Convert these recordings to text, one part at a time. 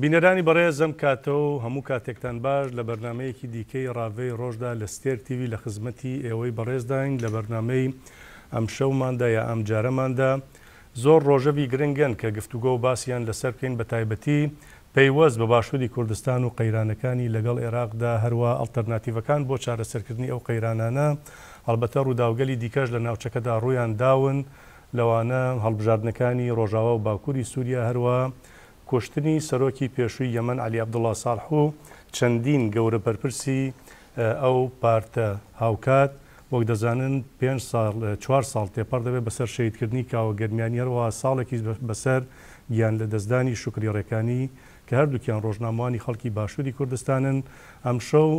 بینەرانی بەڕێز ئەم کاتە و هەموو کاتێکتان باش لە بەرنامەیەکی دیکەی ڕاڤەی ڕۆژدا لە ستێرک تیڤی لە خزمەتی ئێوەی بەڕێزداین لە بەرنامەی ئەمشەوماندا یا ئەمجارەماندا زۆر ڕۆژەڤی گرنگن کە گفتوگۆ و باسیان لەسەر بکەین بە تایبەتی پەیوەست بە باشووری کوردستان و قەیرانەکانی لەگەڵ ئێراقدا هەروا ئەڵتەرناتیڤەکان بۆ چارەسەرکردنی ئەو قەیرانانە هەڵبەتە ڕووداوگەلی دیکەش لە ناوچەکەدا ڕوویان داون لەوانە هەڵبژاردنەکانی ڕۆژاوا و باکووری سووریا هەروا کوشتنی سەرۆکی پێشووی یەمەن عەلی عەبدوڵا ساڵح و چەندین گەورە بەرپرسی ئەو پارتە. هاوکات وەک دەزانن پێنج ساڵ چوار ساڵ تێپەڕ دەبێت بەسەر شەهیدکردنی کاوە گەرمیانی هەروەها ساڵێکیش بەسەر گیانلەدەستدانی شوکری ڕێکانی کە هەردووکیان ڕۆژنامەوانی خەڵکی باشووری کوردستانن. ئەمشەو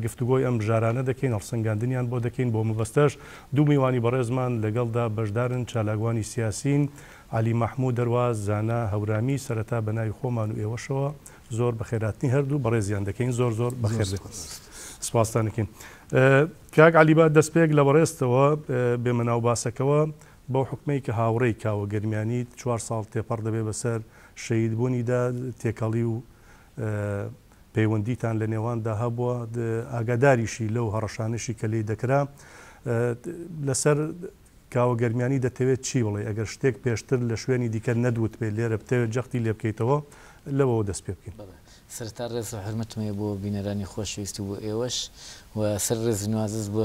گفتوگۆی ئەم بژارانە دەکەین، هەڵسەنگاندنیان بۆ دەکەین، بۆ مەبەستەش دوو میوانی بەڕێزمان لەگەڵدا بەشدارن، چالاکوانی سیاسین عەلی مەحموو دەرواز، زانا هەورامی، سەرەتا بە ناوی خۆمان و ئێوەشەوە زۆر بەخێرهاتنی هەردوو بەڕێزیان دەکەین، زۆر زۆر بەخێر بێن. سپاستان دەکەین. کاک عەلی با دەستپێک لە بەڕێزتەوە بێمە ناو باسەکەوە، بەو حوکمەی کە هاوڕێی کاوە گەرمیانیت چوار ساڵ تێپەڕ دەبێ بەسەر شەهیدبوونیدا، تێکەڵی و پەیوەندیتان لە نێواندا هەبووە، ئاگاداریشی لەو هەڕەشانەشی کە لێی دەکرا، لەسەر کاوە گەرمیانی دەتەوێت چی بڵێی؟ ئەگەر شتێک پێشتر لە شوێنی دیکە نەتوتبێت لێرە بتەوێت جەختی لێ بکەیتەوە لەوەوە دەست پێ بکەین. بەڵێ. سەرەتا ڕێز و حورمەتم هەیە بۆ بینەرانی خۆشەویست و بۆ ئێوەش و سەر ڕێز و نوازش بۆ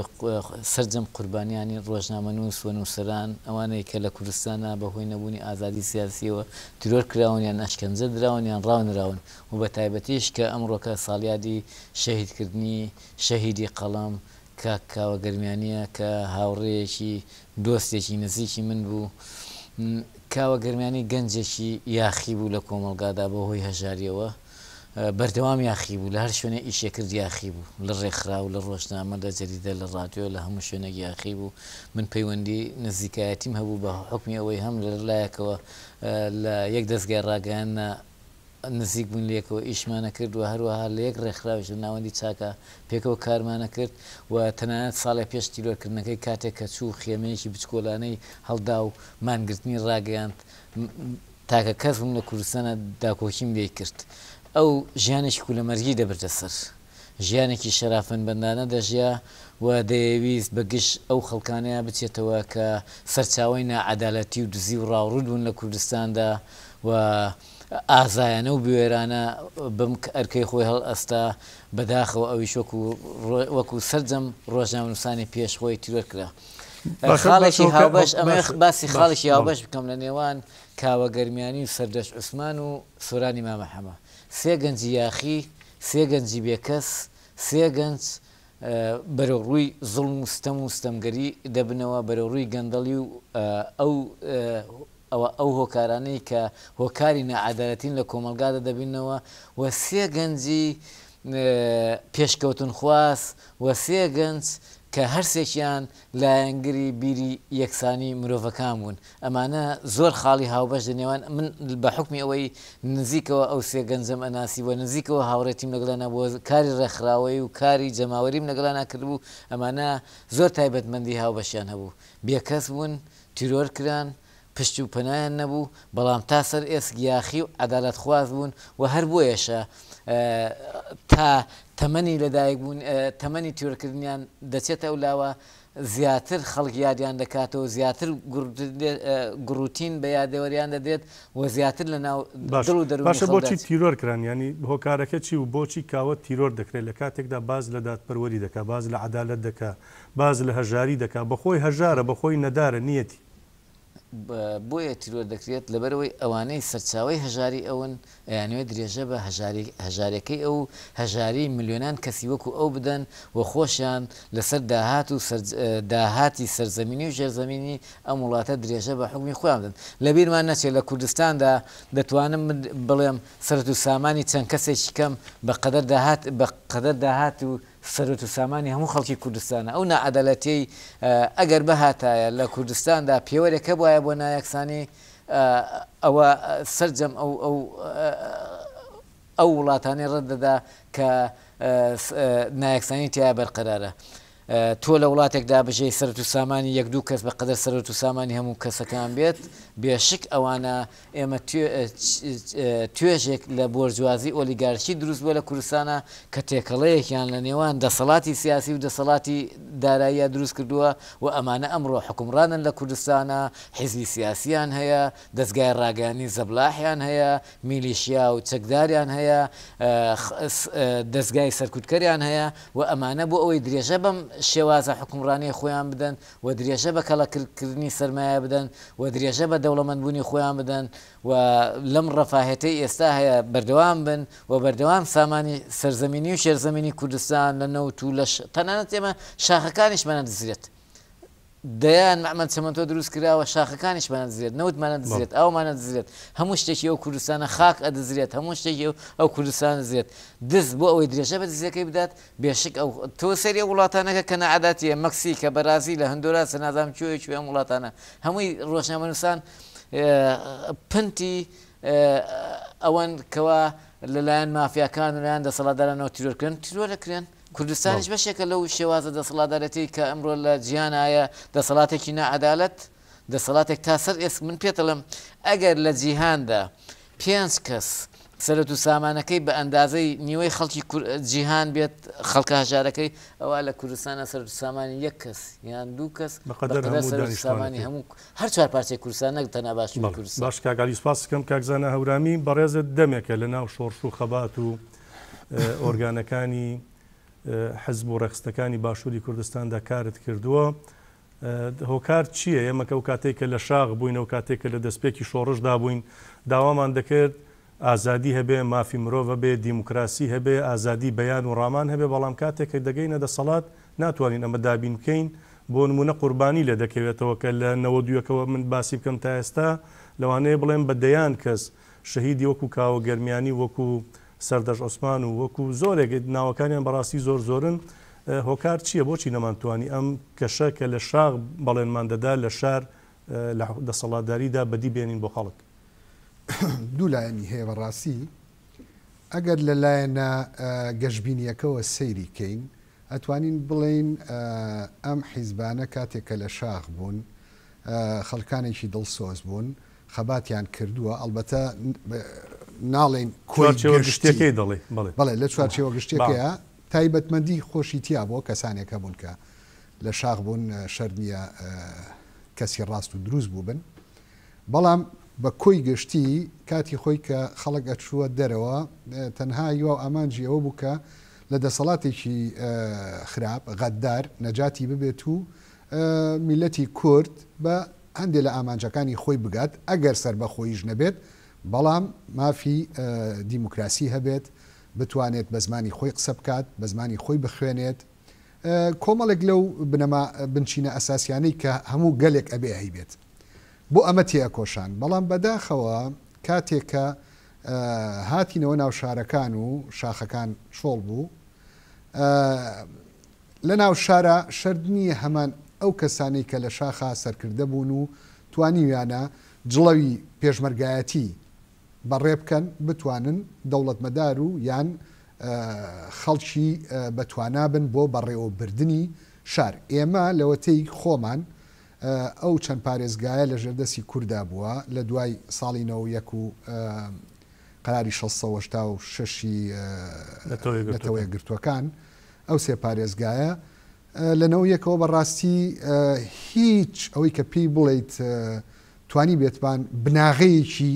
سەرجەم قوربانیانی ڕۆژنامەنووس و نووسەران ئەوانەی کە لە کوردستانا بە هۆی نەبوونی ئازادی سیاسییەوە تیرۆر کراون یان ئەشکەنجە دراون یان ڕاونراون و بە تایبەتیش کە ئەمڕۆکە ساڵیادی شەهیدکردنی شەهیدی قەڵەم کاک کاوە گەرمیانیە کە هاوڕێیەکی دۆستێکی نزیکی من بوو. کاوە گەرمیانی گەنجێکی یاخی بوو لە کۆمەڵگادا بە هۆی هەژاریەوە بەردەوام یاخی بوو لە هەر شوێنێ ئیشێ کرد یاخی بوو لە ڕێکخراو لە ڕۆژنامە لە جەریدە لە ڕادیۆ لە هەموو شوێنێک یاخی بوو من پەیوەندی نزیکایەتیم هەبوو بە حوکمی ئەوەی هەم لە لایەکەوە لە یەک دەزگای ڕاگەیاندنا نزیک بووین لێکەوە ئیشمان ئەکرد و هەروەها لە یەک ڕێکخراویش لە ناوەندی چاکە پێکەوە کارمان ئەکرد و تەنانەت ساڵێ پێش تیرۆرکردنەکەی کاتێک کە چوو خێمەیەکی بچکۆلانەی هەڵدا و مانگرتنی ڕاگەیاند تاکە کەس بووم لە کوردستانا داکۆکیم لێی کرد. ئەو ژیانێکی کولەمەرگی دەبردە سەر. ژیانێکی شەرافەنبەندانە دەژیا و دەیەویست بە گژ ئەو خەڵکانەیا بچێتەوە کە سەرچاوەی ناعەدالەتی و دزی و ڕاوڕووت بوون لە کوردستاندا و ئازایانە و بوێرانە بەم ئەرکەی خۆی هەڵئەستا، بەداخەوە ئەویش وەکو وەکو سەرجەم ڕۆژنامەنووسانی پێش خۆی تیرۆر کرا. باشە خاڵێکی باشە هاوبەش ئەمەوێ باشە باسی باشە خاڵێکی بەڵێ. هاوبەش بکەم لە نێوان کاوە گەرمیانی و سەردەشت عوسمان و سۆرانی مامە حەمە. سێ گەنجی یاخی، سێ گەنجی بێکەس، سێ گەنج بەرەو ڕووی زوڵم و ستەم و ستەمگەری دەبنەوە، بەرەو ڕووی گەندەڵی و ئەو ئەوە ئەو هۆکارانەی کە هۆکاری ناعەدالەتین لە کۆمەڵگادا دەبینەوە و سێ گەنجی پێشکەوتنخواز و سێ گەنج کە هەرسێکیان لایەنگری بیری یەکسانی مرۆڤەکان بوون. ئەمانە زۆر خاڵی هاوبەش لە نێوان من بە حوکمی ئەوەی نزیکەوە ئەو سێ گەنجەم ئەناسی و نزیکەوە هاوڕێتیم لەگەڵیانا بووە کاری ڕێکخراوەیی و کاری جەماوەریم لەگەڵیانا کردبوو ئەمانە زۆر تایبەتمەندی هاوبەشیان هەبوو بێکەس بوون تیرۆر کران، پشت و پەنایان نەبوو، بەڵام تا سەر ئێسک یاخی و عەدالەتخواز بوون و هەر بۆیەشە تا تەمەنی لەدایکبوون تەمەنی تیرۆرکردنیان دەچێتە ئەو لاوە زیاتر خەڵک یادیان دەکاتەوە، زیاتر گوڕوتین بە یادەوەریان دەدرێت و زیاتر لە ناو باش دڵ و دەروونی باشە خەڵکدا بۆچی تیرۆر کران یانی هۆکارەکە چی بوو بۆچی کاوە تیرۆر دەکرێت لە کاتێکدا باس لە دادپەروەری دەکا باس لە عەدالەت دەکا باس لە هەژاری دەکا بەخۆی هەژارە بەخۆی نەدارە نیەتی. بۆیە تیرۆر دەکرێت لەبەرئەوەی ئەوانەی سەرچاوەی هەژاری ئەون ئەیانەوێت درێژە بە هەژاری هەژارەکەی ئەو و هەژاری ملیۆنان کەسی وەکو ئەو بدەن و خۆشیان لەسەر داهات و داهاتی سەرزەمینی و ژێرزەمینی ئەم وڵاتە درێژە بە حوکمی خۆیان بدەن لەبیرمان نەچێت لە کوردستاندا دەتوانم من بڵێم سەرەت و سامانی چەند کەسێکی کەم بە قەدەر داهات بە قەدەر داهات و سەروەت و سامانی هەموو خەڵکی کوردستانە، ئەو ناعەدالەتیەی ئەگەر بهاتایە لە کوردستاندا پێوەرێک هەبوایە بۆ نایەکسانی ئەوە سەرجەم ئەو ئەو ئەو وڵاتانەی ڕەت دەدا کە نایەکسانی تیایا بەرقەرارە. تۆ لە وڵاتێکدا بژێی سەرەت و سامانی یەک دوو کەس بە قەدەر سەرەت و سامانی هەموو کەسەکان بێت، بێشک ئەوانە ئێمە توێژێک لە بۆرجوازی ئۆلیگارشی دروست بووە لە کوردستانا کە تێکەڵەیەکیان لە نێوان دەسەڵاتی سیاسی و دەسەڵاتی داراییا دروست کردووە و ئەمانە ئەمڕۆ حوکمڕانن لە کوردستانا، حیزبی سیاسیان هەیە، دەزگای ڕاگەیاندنی زەبلاحیان هەیە، میلیشیا و چەکداریان هەیە، دەزگای سەرکوتکەریان هەیە و ئەمانە بۆ ئەوەی درێژە بەم شێوازە حوکمڕانیەی خۆیان بدەن و درێژە بە کەڵەکردنی سەرمایە بدەن و درێژە بە دەوڵەمەندبوونی خۆیان بدەن و لەم ڕەفاهێتەی ئێستا هەیە بەردەوام بن و بەردەوام سامانی سەرزەمینی و ژێرزەمینی کوردستان لە نەوت و لە تەنانەت ئێمە شاخەکانیشمان ئەدزرێت. دەیان مەعمەل چەمەنتۆ دروست کراوە شاخەکانیشمان ئەدزرێت نەوتمان ئەدزرێت ئاومان ئەدزرێت هەموو شتێکی ئەو کوردستانە خاک ئەدزرێت هەموو شتێکی ئەو کوردستان ئەدزرێت دز بۆ ئەوەی درێژە بە دزیەکەی بدات بێشک ئەو تۆ سەیری ئەو وڵاتانەکە کە ناعەداتیە مەکسیکە بەرازیلە هەندۆراسە نازانم کوێ کوێ ئەم وڵاتانە هەمووی ڕۆژنامەنووسان پنتی ئەوەن کەوا لەلایەن مافیاکان و لایەن دەسەڵاتدارانەوە تیرۆر کرێن تیرۆر دەکرێن کوردستانیش بەشێکە لەو شێوازە دەسەڵاتدارێتی کە ئەمڕۆ لە جیهانایە دەسەڵاتێکی ناعەدالەت دەسەڵاتێک تا سەر ئێسک من پێتەڵم ئەگەر لە جیهاندا پێنج کەس سەرەت و سامانەکەی بە ئەندازەی نیوەی خەڵکی جیهان بێت خەڵکە هەژارەکەی ئەوا لە کوردستانە سەرەت و سامانی یەک کەس یان دوو کەس بەقەدەر هەموو سەرەت و سامانی دانیشتوانەکەی. هەموو هەر چوار پارچەی کوردستان نەک تەنها باشووری بەڵێ کوردستان. باش کاک عەلی سوپاست دەکەم. کاک زانا هەورامی بەڕێزت دەمێکە لە ناو شۆڕش و خەبات و ئۆرگانەکانی حزب و ڕێکخستنەکانی باشووری کوردستاندا کارت کردووە. هۆکار چییە؟ ئێمە کە ئەو کاتەی کە لە شاخ بووین، ئەو کاتەی کە لە دەستپێکی شۆڕشدا بووین، داوامان دەکرد ئازادی هەبێ، مافی مرۆڤ هەبێ، دیموکراسی هەبێ، ئازادی بەیان و ڕامان هەبێ، بەڵام کاتێک کە دەگەینە دەسەڵات ناتوانین ئەمە دابین بکەین، بۆ نموونە قوربانی لێ دەکەوێتەوە کە لە 91ەوە من باسی بکەم تا ئێستا لەوانەیە بڵێم بە دەیان کەس شەهیدی وەکو کاوە گەرمیانی و وەکو سەردەشت عوسمان و وەکو زۆرێک ناوەکانیان بەڕاستی زۆر زۆرن، هۆکار چییە بۆچی نەمانتوانی ئەم کەشە کە لە شاخ بەڵێنمان دەدا لە شار لە دەسەڵاتداریدا بەدی بێنین بۆ خەڵک؟ دوو لایەنی هەیە بەڕاستی ئەگەر لە لایەنە گەشبینیەکەوە سەیری کەین ئەتوانین بڵێین ئەم حیزبانە کاتێک کە لە شاخ بوون خەڵکانێکی دڵسۆز بوون خەباتیان کردووە ئەڵبەتە ناڵێین کۆی چوارچێوە گشتی گشتیەکەی دەڵێی بەڵێ. بەڵێ لە چوارچێوە بەڵێ. گشتیەکەیا تایبەتمەندی خۆشی تیا بووە کەسانێک هەبوون کە لە شاخ بوون شەرت نییە کەسی ڕاست و دروست بووبن بەڵام بە کۆی گشتی کاتی خۆی کە خەڵک ئەچووە دەرەوە تەنها هیوا و ئامانجی ئەوە بوو کە لە دەسەڵاتێکی خراپ، غەدار، نەجاتی ببێت و میللەتی کورد بە هەندێ لە ئامانجەکانی خۆی بگات، ئەگەر سەربەخۆییش نەبێت، بەڵام مافی دیموکراسی هەبێت، بتوانێت بە زمانی خۆی قسە بکات، بە زمانی خۆی بخوێنێت، کۆمەڵێک لەو بنەما بنچینە ئەساسیانەی کە هەموو گەلێک ئەبێ هەیبێت. بۆ ئەمە تێئەکۆشان، بەڵام بەداخەوە کاتێک کە هاتینەوە ناو شارەکان و شاخەکان چۆڵ بوو، لە ناو شارا شەرت نییە هەمان ئەو کەسانەی کە لە شاخا سەرکردە بوون و توانیویانە جڵەوی پێشمەرگایەتی بەڕێ بکەن بتوانن دەوڵەتمەدار و یان خەڵکی بە توانا بن بۆ بەڕێوەبردنی شار. ئێمە لەوەتەی خۆمان ئەو چەند پارێزگایە لە ژێردەستی کوردا بووە لە دوای ساڵی 91 و قەراری 686 ی نەتەوە یەکگرتووەکان ئەو سێ پارێزگایە لە 91ەوە بە ڕاستی هیچ ئەوەی کە پێی بڵێیت توانیبێتمان بناغەیەکی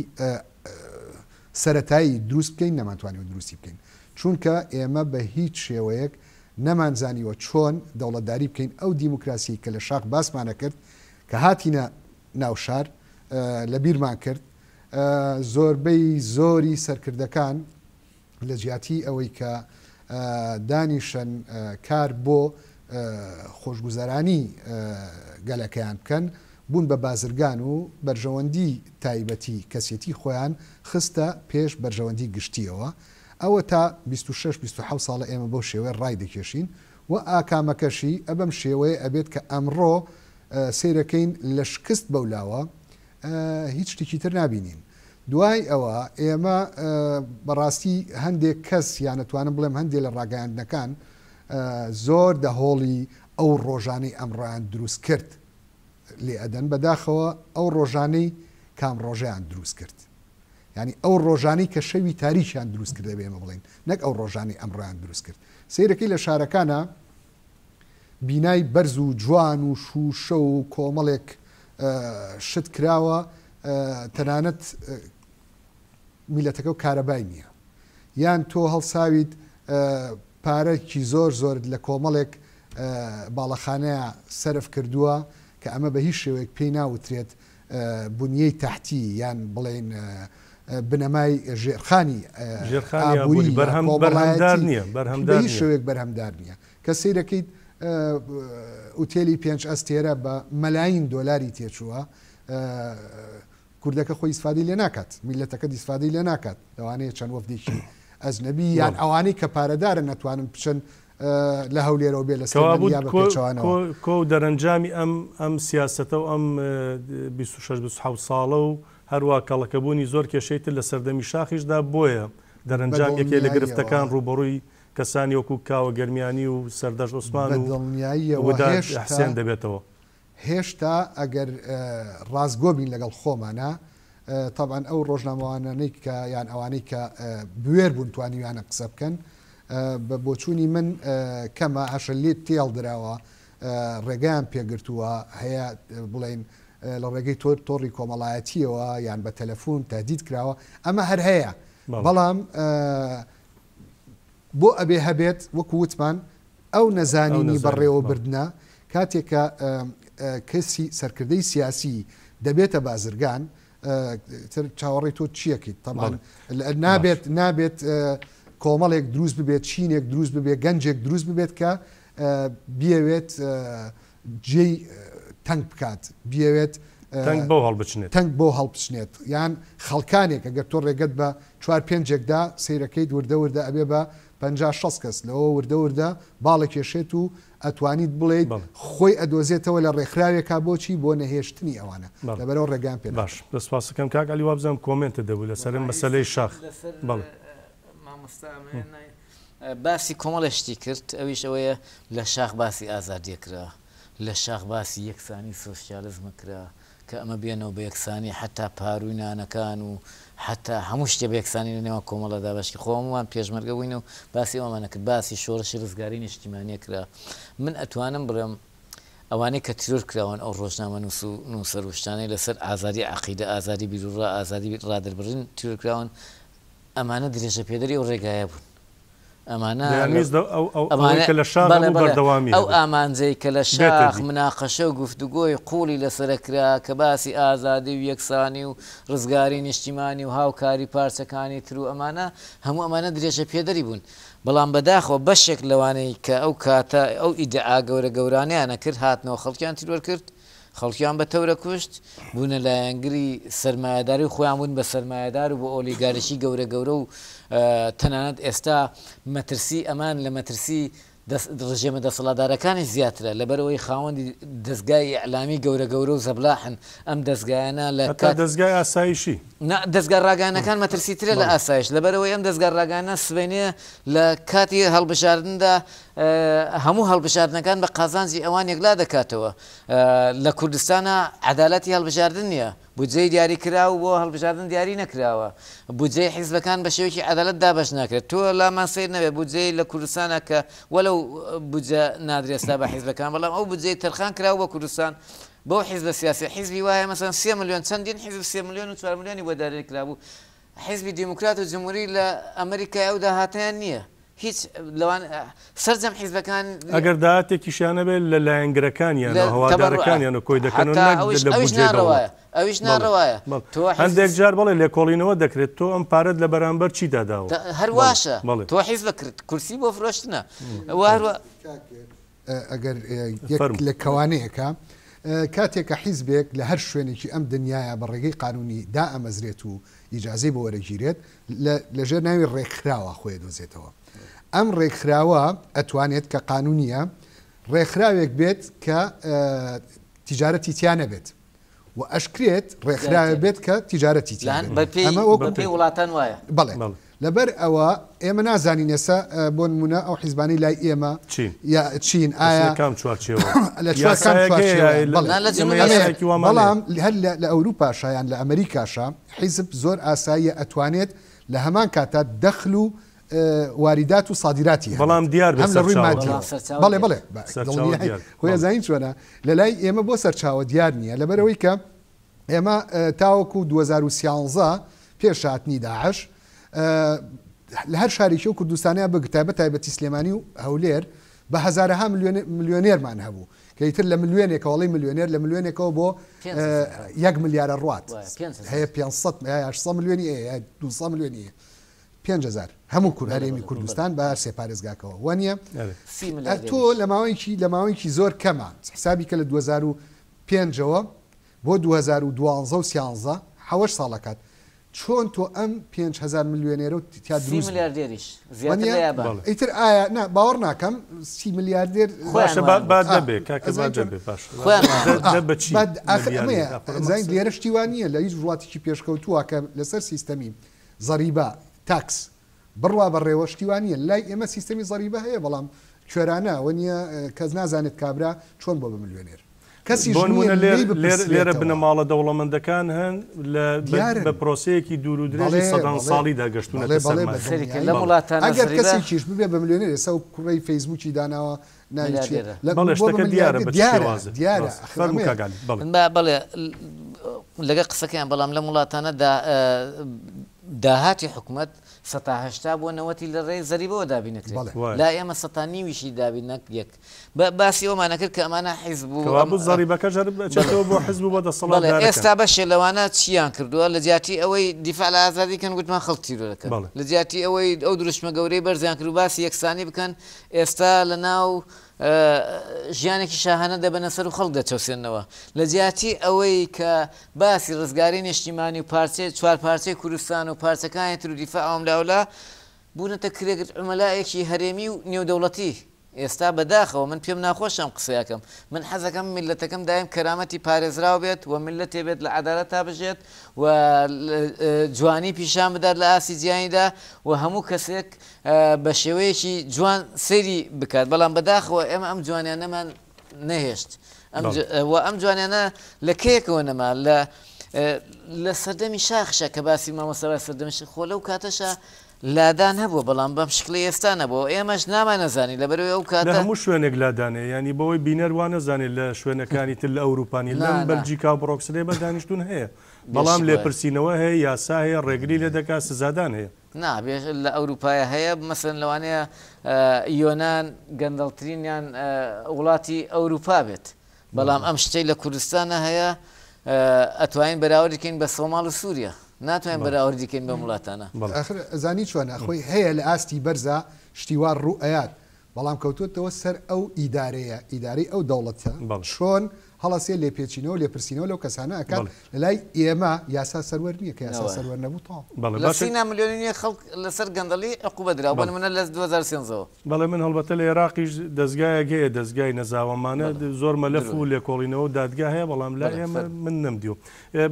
سەرەتایی دروست بکەین نەمانتوانیوە دروستی بکەین چونکە ئێمە بە هیچ شێوەیەک نەمانزانیوە چۆن دەوڵەتداری بکەین ئەو دیموکراسیەی کە لە شاخ باسمانەکرد کە هاتینە ناو شار لە بیرمان کرد زۆربەی زۆری سەرکردەکان لە جیاتی ئەوەی کە دانیشن کار بۆ خۆشگوزەرانی گەلەکەیان بکەن، بوون بە بازرگان و بەرژەوەندی تایبەتی کەسێتی خۆیان خستە پێش بەرژەوەندی گشتییەوە. ئەوە تا 26، 27 ساڵە ئێمە بەو شێوەیە ڕایدەکێشین و ئاکامەکەشی بەم شێوەیە ئەبێت کە ئەمڕۆ سەیرەکەین لە شکست بەولاوە هیچ شتێکی تر نابینین. دوای ئەوە ئێمە بەڕاستی هەندێک کەس یان ئەتوانم بڵێم هەندێک لە ڕاگەیاندنەکان زۆر دەهۆڵی ئەو ڕۆژانەی ئەمڕۆیان دروست کرد لێ ئەدەن، بەداخەوە ئەو ڕۆژانەی کام ڕۆژەیان دروست کرد؟ یانی ئەو ڕۆژانەی کە شەوی تاریکیان دروست کرد دەبێ ئێمە بڵێین نەک ئەو ڕۆژانەی ئەمڕۆیان دروست کرد. سەیرەکەی لە شارەکانا بینای بەرز و جوان و شووشە و کۆمەڵێک شت کراوە تەنانەت میلەتەکە و کارەبای نییە یان تۆ هەڵساویت پارەکی زۆر زۆرت لە کۆمەڵێک باڵەخانەیا سەرف کردووە کە ئەمە بە هیچ شێوەیەک پێی ناوترێت بنیەی تەحتی یان بڵێین بنەمای ژێرخانی ئابووری یا کۆمەڵایەتی بە هیچ شێوەیەک بەرهەمدار نییە. کە سەیرەکەیت ئوتێلی پێنج ئەستێرە بە مەلاین دۆلاری تێچووە، کوردەکە خۆی ئیسفادەی لێ ناکات، میللەتەکەت ئیسفادەی لێ ناکات، لەوانەیە چەند وەفدێکی ئەجنەبی یان ئەوانەی کە پارەدارن نەتوانن بچن لە هەولێرەوە بێ لە سلێمانی یا بە پێچەوانەوە. کۆ و دەرەنجامی ئەم ئەم سیاسەتە و ئەم 26 27 ساڵە و هەروا کەڵەکەبوونی زۆر کێشەی تر لە سەردەمی شاخیشدا بۆیە دەرەنجام یەکێ لە گرفتەکان ڕووبەڕووی کەسانی وەکوو کاوە گەرمیانی و سەردەشت عوسمان و وداد حسێن دەبێتەوە. هێشتا ئەگەر ڕاستگۆ بین لەگەڵ خۆمانا، تەبعەن ئەو ڕۆژنامەوانانەی کە یان ئەوانەی کە بوێر بوون توانیویانە قسە بکەن، بە بۆچوونی من کەمە، هەشە لێ تێهەڵدراوە، ڕێگەیان پێگرتووە، هەیە بڵێین لە ڕێگەی تۆڕی کۆمەڵایەتییەوە یان بە تەلەفون تەهدید کراوە، ئەمە هەر هەیە، بەڵام بۆ ئەبێ هەبێت وەکو وتمان ئەو نەزانینی بەڕێوەبردنە کاتێک کە کەسی سەرکردەی سیاسی دەبێتە بازرگان تر چاوەڕێی تۆ چیەکەیت تەبعەن نابێت نابێت کۆمەڵێک دروست ببێت چینێک دروست ببێت گەنجێک دروست ببێت کە بیەوێت جێی تەنگ بکات بیەوێت تەنگ بۆ هەڵبچنێت تەنگ بۆ هەڵبچنێت یان خەڵکانێک ئەگەر تۆ ڕێگەت بە چوار پێنجێکدا سەیرەکەیت وردە وردە ئەبێ بە 50 60 کەس لەوە وردە وردە باڵەکێشێت و ئەتوانیت بڵێیت خۆی ئەدۆزێتەوە لە ڕێکخراوێکا بۆچی بۆ نەهێشتنی ئەوانە لەبەرئەوە ڕێگەیان پێ باش دەست سپاستەکەم کاک عەلی وابزانم کۆمێنتت دەبوو لەسەر مەسەلەی شاخ بەڵێ. مامۆستا باسی کۆمەڵێ شتی کرد ئەویش ئەوەیە لە شاخ باسی ئازادیە کرا لە شاخ باسی یەکسانی سۆسیالزمە کرا کە ئەمە بێنەوە بە یەکسانی حەتا پارووی نانەکان و حەتا هەموو شتێ بە یەکسانی لە نێوان کۆمەڵە دابەش کرد. خۆ هەموومان پێشمەرگە بووین و باسی ئەوەمان نەکرد. باسی شۆڕشی ڕزگاریی نیشتیمانییە کرا. من ئەتوانم بڵێم ئەوانەی کە تیرۆر کراون ئەو ڕۆژنامەنووس و نووسەر و شتانەی لەسەر ئازادی عەقیدە، ئازادی بیروڕا، ئازادی ڕادەربڕین تیرۆر کراون، ئەمانە درێژەپێدەری ئەو ڕێگایە بوون. ئەمانە دەیانویست ئەو ئەو ئەوەی کە لە شاخ بەڵێ هەبوو بەڵێ بەردەوامی ئەو هەبێت. ئامانجەی کە لە بێتە شاخ دی. مناقەشە و گفتوگۆی قووڵی لەسەرە کرا کە باسی ئازادی و یەکسانی و ڕزگاری نیشتیمانی و هاوکاری پارچەکانی تر و ئەمانە هەموو ئەمانە درێژە پێدەری بوون بەڵام بەداخەوە بەشێک لەوانەی کە ئەو کاتە ئەو ئیدعا گەورە گەورانەیانە کرد هاتنەوە خەڵکیان تیرۆر کرد خەڵکیان بە تەورە کوشت، بوونە لایەنگری سەرمایەداری و خۆیان بوون بە سەرمایەدار و بە ئۆلیگارشی گەورە گەورە و تەنانەت ئێستا مەترسی ئەمان لە مەترسی ڕژێمە دەسەڵاتدارەکانیش زیاترە لەبەرئەوەی خاوەندی دەزگای ئیعلامی گەورە گەورە و زەبلاحن ئەم دەزگایانە لە هەتا کات دەزگای ئاسایشی. نا دەزگا ڕاگەیاندنەکان مەترسیترە لە ئاسایش لەبەرئەوەی ئەم دەزگا ڕاگەیاندنە سبەینێ لە کاتی هەڵبژاردندا هەموو هەڵبژاردنەکان بە قازانجی ئەوان یەکلا دەکاتەوە. لە کوردستانا عەدالەتی هەڵبژاردن نییە. بودجەی دیاریکراو بۆ هەڵبژاردن دیاری نەکراوە. بودجەی حیزبەکان بە شێوەیەکی عەدالەت دابەش ناکرێت. تۆ لامان سەیر نەبێت بودجەی لە کوردستانا کە وەلەو بودجە نادرێت ستا بە حیزبەکان بەڵام ئەو بودجەی تەرخان کراوە بۆ کوردستان بەو حیزبە سیاسیە حیزبی وایە مەسەلەن سێ ملیۆن چەندین حیزب سێ ملیۆن و چوار ملیۆنی بۆ دیاری کرابوو حیزبی دیموکرات و جمهوری لە ئەمریکای ئەو داهاتەیان نییە. هیچ لەوان سەرجەم حیزبەکان ئەگەر داهاتێکیشیان هەبێت لە لایەنگرەکانیانەوە هەوادارەکانیانەوە کۆی دەکەنەوە نەک لە بودجەی دەوڵەت. ئەویش ناڕەوایە تۆ هەندێک جار بەڵێ لێکۆڵینەوە دەکرێت تۆ ئەم پارەت لە بەرامبەر چیدا داوە؟ هەر واشە تۆ حیزبە کورسی بۆ فرۆشتنە وە ئەگەر یەک لە کەوانەیەکە کاتێک کە حیزبێک لە هەر شوێنێکی ئەم دنیایە بە ڕێگەی قانونی دائەمەزرێت و ئیجازەی بۆ وەرەگیرێت لە لەژێر ناوی ڕێکخراوە خۆی ئەدۆزێتەوە ئەم ڕێکخراوە ئەتوانێت کە قانونیە ڕێکخراوێک بێت کە تیجارەتی تیا نەبێت و ئەشکرێت ڕێکخراوێ بێت کە تیجارەتی تیا بێت ئەمە وەکو بەپێی وڵاتان وایە بەڵێ. لەبەر ئەوە ئێمە نازانین ئێستا بۆ نمونە ئەو حیزبانەی لای ئێمە چین یا چین ئایا لە کام چوارچێوە لە چوار کام یاسایەک هەیە چوارچێوە یا بەڵێ نا لە ئێمە جنوبی هەیە. یاسایەکی وامان هەیە؟ بەڵام هەر لە لە ئەوروپاشا یان لە ئەمریکاشا حیزب زۆر ئاساییە ئەتوانێت لە هەمان کاتا دەخل و واریدات و سادیراتی هەبێت بەڵام دیار بێت هەم لە ڕووی سەرچاوەکە. مادیەوە بەڵام سەرچاوە بەڵێ دیار. بەڵێ سەرچاوە دڵنیای دیار خۆی بەڵێ. ئەزانین چۆنە لە لای ئێمە بۆ سەرچاوە دیار نییە لەبەرئەوەی کە ئێمە تاوەکو 2013 پێش هاتنی داعش لە هەر شارێکی ئەو کوردستانە بگرتایە بە تایبەتی سلێمانی و هەولێر بە هەزارەها ملیۆنێرمان هەبوو کە ئیتر لە ملیۆنێکەوە ئەڵێی ملیۆنێر لە ملیۆنێکەوە بۆ یەک ملیارە ڕوات هەیە 500 800 ملیۆنی هەیە 200 ملیۆنی هەیە 5000 هەموو کورد هەرێمی کوردستان بە هەر سێ پارێزگاکەوە وانە تۆ لە ماوەیەکی لە ماوەیەکی زۆر کەمە حسابی کە لە 2005ەوە بۆ 2012 و 13 حەوەش ساڵەکات چۆن تۆ ئەم 5000 ملیۆنێرە و تیا سی دروست بوو ملیاردێریش زیاتر وەنیە لە یابان. بەڵێ. ئیتر ئایا نا باوەڕ ناکەم سی ملیاردێر خۆیان باشە با وایان با وت. ئا دەبێ کاکە با ئەزانی چۆن دەبێ باشە با خۆیان دە وایان وت. ئا دە بە چی با ئاخر ملیاردێر ئەمەیە ئاخۆ ئەمە ئەزانی قسە لێرە شتی وا نییە لە هیچ وڵاتێکی پێشکەوتووە کە لەسەر سیستەمی زەریبە تاکس بڕوا بەڕێوە شتی وا نییە لای ئێمە سیستەمی زەریبە هەیە بەڵام کوێرانە وەنیە کەس نازانێت کابرا چۆن بۆ بە ملیۆنێر کەسیش بۆ نییە نموونە لێر لێی لێر لێرە بپرسرێتەوە. بنەماڵە دەوڵەمەندەکان هەن لە بە دیارن. بە پرۆسەیەکی دوور و درێژی بەڵێ سەدان بەڵێ ساڵیدا بەڵێ گەشتوونەتە بەڵێ سەرمایە. بە سەیرکە لەم دڵنیایی بەڵێ. وڵاتانە ئەگەر زەریبە کەسێکیش ببێ بە ملیۆنێر ئێستا ئەو کوڕەی فەیسبووکی داناوە ناوی چییە ملیاردێرە. لە بەڵێ بۆ بە شتەکە دیارە ملیاردێر بە چ دیارە شێوازێک. دیارە ڕاستە. ئەخر فەرموو ئەمەیە. کاک عەلی بەڵێ. با بەڵێ لەگەڵ قسەکەیان بەڵام لەم وڵاتانە دا داهاتی حکومەت سەتا 80 بۆ نەوەتی لە ڕێی زەریبەوە دابین ئەکرێت. بەڵێ. وایە. لای ئێمە سەتا نیویشی دابین نەک یەک. باسی ئەوەمان ئەکرد کە ئەمانە حیزب و کەوابوو زەڕیبەکەش هەر ئەچێتەوە بۆ حیزب و بۆ بەڵێ دەسەڵاتدارەکان. ئێستا بەشێ لەوانە چیان کردووە لە جیاتی ئەوەی دیفاع لە ئازادی کەن گوتمان خەڵک تیرۆر ئەکەن بەڵێ. لە جیاتی ئەوەی ئەو دروشمە گەورەی بەرزیان کرد و باسی یەکسانی بکەن ئێستا لە ناو ژیانێکی شاهانە دەبەنە سەر و خەڵک دەچەوسێننەوە لە جیاتی ئەوەی کە باسی ڕزگاری نیشتیمانی و پارچەی چوار پارچەی کوردستان و پارچەکانی تر و دیفاع ئەوملاولا بوونەتە کرێگرت عومەلایەکی هەرێمی و نێودەوڵەتی ئێستا بەداخەوە من پێم ناخۆشە ئەم قسەیە کەم من حەزەکەم میللەتەکەم دایم کەرامەتی پارێزراو بێت و میللەتێ بێت لە عەدالەتا بژێت و جوانی پیشان بدات لە ئاستی جیهانیدا و هەموو کەسێک بە شێوەیەکی جوان سەیری بکات بەڵام بەداخەوە ئێمە ئەم جوانیانەمان نەهێشت و ئەم جوانیانە لە کەیەکەوە نەما لە لە سەردەمی شاخشە کە باسی مامۆستا سەردەمی خۆ لەو کاتەشە لادان هەبووە بەڵام بەم شکڵەی ئێستا نەبووە ئێمەش نامانەزانی لەبەرئەوەی ئەو لە کاتە. هەموو شوێنێک لادانە یانی بەوەی بینەر وا نەزانێت لە شوێنەکانی تر لە ئەوروپا نیە نا لەم نا. بەلجیکا و بڕۆکسلێ بە دانیشتوون هەیە بەڵام بێشک وایە. لێپرسینەوە هەیە یاسا هەیە ڕێگری لێ دەکات سزادان هەیە. نا بێ لە ئەوروپایە هەیە مەسەلەن لەوانەیە یۆنان گەندەڵترین یان وڵاتی ئەوروپا بێت بەڵام ئەم شتەی لە کوردستانە هەیە ئەتوانین بەراوردی کەین بە سۆماڵ و سووریا ناتوانین بەراوردی کەین بەم وڵاتانە. ئاخر ئەزانی چۆنە خۆی هەیە لە ئاستی بەرزا شتی وا ڕوو ئەیات بەڵام کەوتۆتەوە سەر ئەو ئیدارەیە ئیدارەی ئەو دەوڵەتە چۆن هەڵەسێ لێپێچینەوە لێپرسینەوە لەو کەسانە ئەکات لەلای ئێمە یاسا سەروەر نییە کە یاسا سەروەر نەبوو تەواو. لە سینا ملیۆنی نوێ خەڵک لەسەر گەندەڵی عقوبە درا بۆ نمونە لە 2013 ەوە. بەڵێ من هەڵبەتە لە ئێراقیش دەزگایەک هەیە دەزگای نەزاوەمانە زۆر مەلەف و لێکۆڵینەوە و دادگا هەیە بەڵام لای ئێمە من نەمدیوە.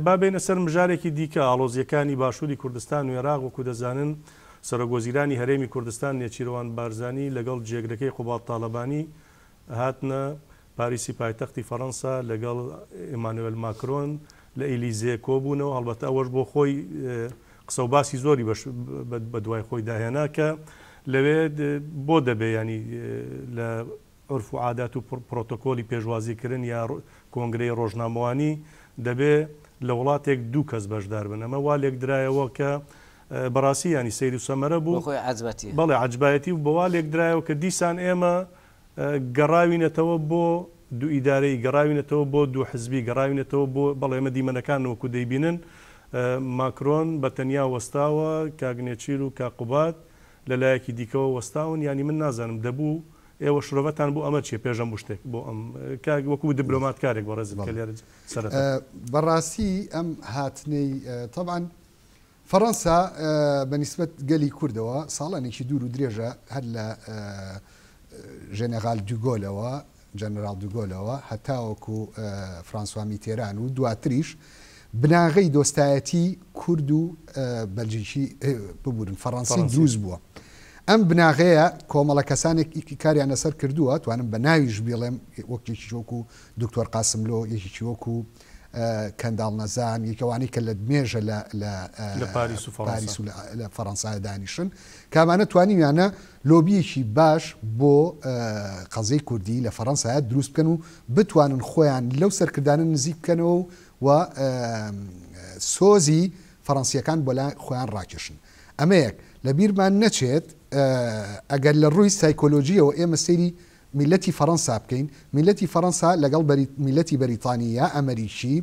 با بێینە سەر مژارێکی دیکە ئاڵۆزییەکانی باشووری کوردستان و ئێراق وەکو دەزانن سەرۆک وەزیرانی هەرێمی کوردستان نێچیروان بارزانی لەگەڵ جێگرەکەی قوباد تاڵەبانی هاتنە پاریسی پایتەختی فەرەنسا لەگەڵ ئیمانوێل ماکرۆن لە ئیلیزێ کۆبوونەوە، هەڵبەتە ئەوەش بۆ خۆی قسە و باسی زۆری بە دوای خۆیدا هێنا کە لەوێ بۆ دەبێ یانی لە عورف و عادات و پرۆتۆکۆلی پێشوازیکردن یا کۆنگرەی ڕۆژنامەوانی دەبێ لە وڵاتێک دوو کەس بەشدار بن ئەمە وا لێکدرایەوە کە بەڕاستی یانی سەیر و سەمەرە بۆ بوو. خۆی عەجبەتیە. بەڵێ عەجبایەتی بوو بە وا لێکدرایەوە کە دیسان ئێمە گەڕاوینەتەوە بۆ دوو ئیدارەیی، گەڕاوینەتەوە بۆ دوو حزبی، گەڕاوینەتەوە بۆ، بەڵێ ئێمە دیمەنەکان وەکو دەیبینن، ماکرۆن بە تەنیا وەستاوە، کاک نێچیر و کاک قوباد لە لایەکی دیکەوە وەستاون، یانی من نازانم دەبوو ئێوە شرۆڤەتان بۆ ئەمە چییە پێش هەموو شتێک بۆ ئەم کاک وەکو دبلۆماتکارێک بەڕێزت کە لێرە سەرەتا. بەڕاستی ئەم هاتنەی تەبعەن فەڕەنسا بە نیسبەت گەلی کوردەوە ساڵانێکی دوور و درێژە هەر لە ژێنێغال دوگۆلەوە، جەنەراڵ دوگۆلەوە، هەتاوەکو فرانسوا میتێران و دواتریش بناغەی دۆستایەتی کورد و بەلجیکی ببورن فەڕەنسی دروست بووە. ئەم بناغەیە کۆمەڵە کەسانێک کاریان لەسەر کردووە، توانم بە ناویش بیڵێم وەک یەکێکی وەکو دکتۆر قاسملۆ، یەکێکی وەکو کەنداڵ نەزان، یەک ئەوانەی کە لە مێژە لە لە لە پاریس و فەڕەنسا. پاریس و لە فەڕەنسا دانیشن، کە ئەمانە توانیویانە لۆبییەکی باش بۆ قەزیەی کوردی لە فەڕەنسایا دروست بکەن و بتوانن خۆیان لەو سەرکردانە نزیک بکەنەوە و و سۆزی فەڕەنسییەکان بۆ لای خۆیان ڕاکێشن. ئەمە یەک. لە بیرمان نەچێت ئەگەر لە ڕووی سایکۆلۆژییەوە ئێمە سەیری میللەتی فەڕەنسا بکەین، میللەتی فەڕەنسا لەگەڵ میللەتی بەریتانی یا ئەمەریکی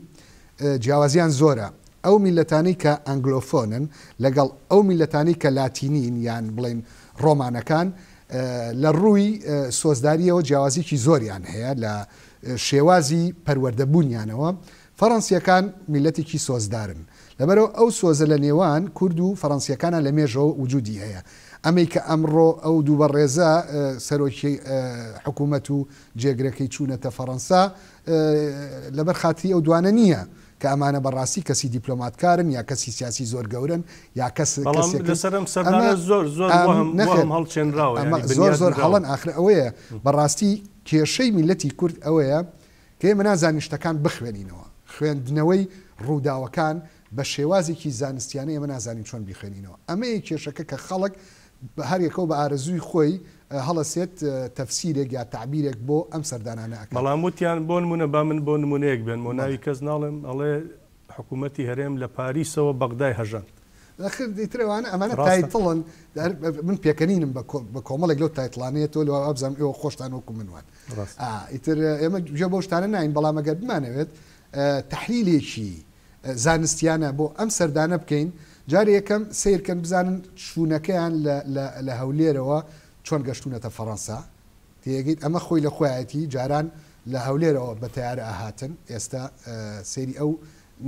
جیاوازیان زۆرە. ئەو میللەتانەی کە ئەنگلۆفۆنن لەگەڵ ئەو میللەتانەی کە لاتینین یان بڵێین ڕۆمانەکان لە ڕووی سۆزدارییەوە جیاوازییەکی زۆریان هەیە لە شێوازی پەروەردەبوونیانەوە. فەڕەنسییەکان میللەتێکی سۆزدارن. لەبەرئەوە ئەو سۆزە لە نێوان کورد و فەڕەنسییەکانا لە مێژەوە وجودی هەیە. ئەمەی کە ئەمڕۆ ئەو دوو بەڕێزە سەرۆکی حکوومەت و جێگرەکەی چوونەتە فەڕەنسا لەبەر خاتری ئەو دوانە نییە کە ئەمانە بە ڕاستی کەسی دیپلۆماتکارن یا کەسی سیاسی زۆر گەورەن یا کەس بەڵام کەسێکن لەسەر ئەم ئەمە سەردانە زۆر زۆر ئەم وەهم نەخێر وەهم هەڵچێنراوە ئەمە یانی زۆر بنیات زۆر نراوە. هەڵەن ئاخر ئەوەیە بە ڕاستی کێشەی میللەتی کورد ئەوەیە کە ئێمە نازانین شتەکان بخوێنینەوە، خوێندنەوەی ڕووداوەکان بە شێوازێکی زانستیانە ئێمە نازانین چۆن بیخوێنینەوە، ئەمەیە کێشەکە کە خەڵک هەر یەکەو بە ئارەزووی خۆی هەڵەسێت تەفسیرێک یا تەعبیرێک بۆ ئەم سەردانانە ئەکات. بەڵام وتیان بۆ نموونە با من بۆ نموونەیەک بێنمەوە بەڵێ. ناوی کەس ناڵێم ئەڵێ حکوومەتی هەرێم لە پاریسەوە بەغدای هەژاند. ئاخر ئیتر ئەوانە ئەمانە ڕاستە؟ تایتڵن من پێکەنینم بە کۆمەڵێک لەو تایتڵانەیە تۆ وابزانم ئێوە خۆشتان وەکو من وان. ڕاستە. ئا ئیتر ئێمە گوێ بەو شتانە ناین بەڵام ئەگەر بمانەوێت تەحلیلێکی زانستیانە بۆ ئەم سەردانە بکەین جارێ یەکەم سەیر کەن بزانن چوونەکەیان لە لە لە هەولێرەوە چۆن گەشتوونەتە فەڕەنسا تێگەیت ئەمە خۆی لە خۆیەتی جاران لە هەولێرەوە بە تەیارە ئەهاتن ئێستا سەیری ئەو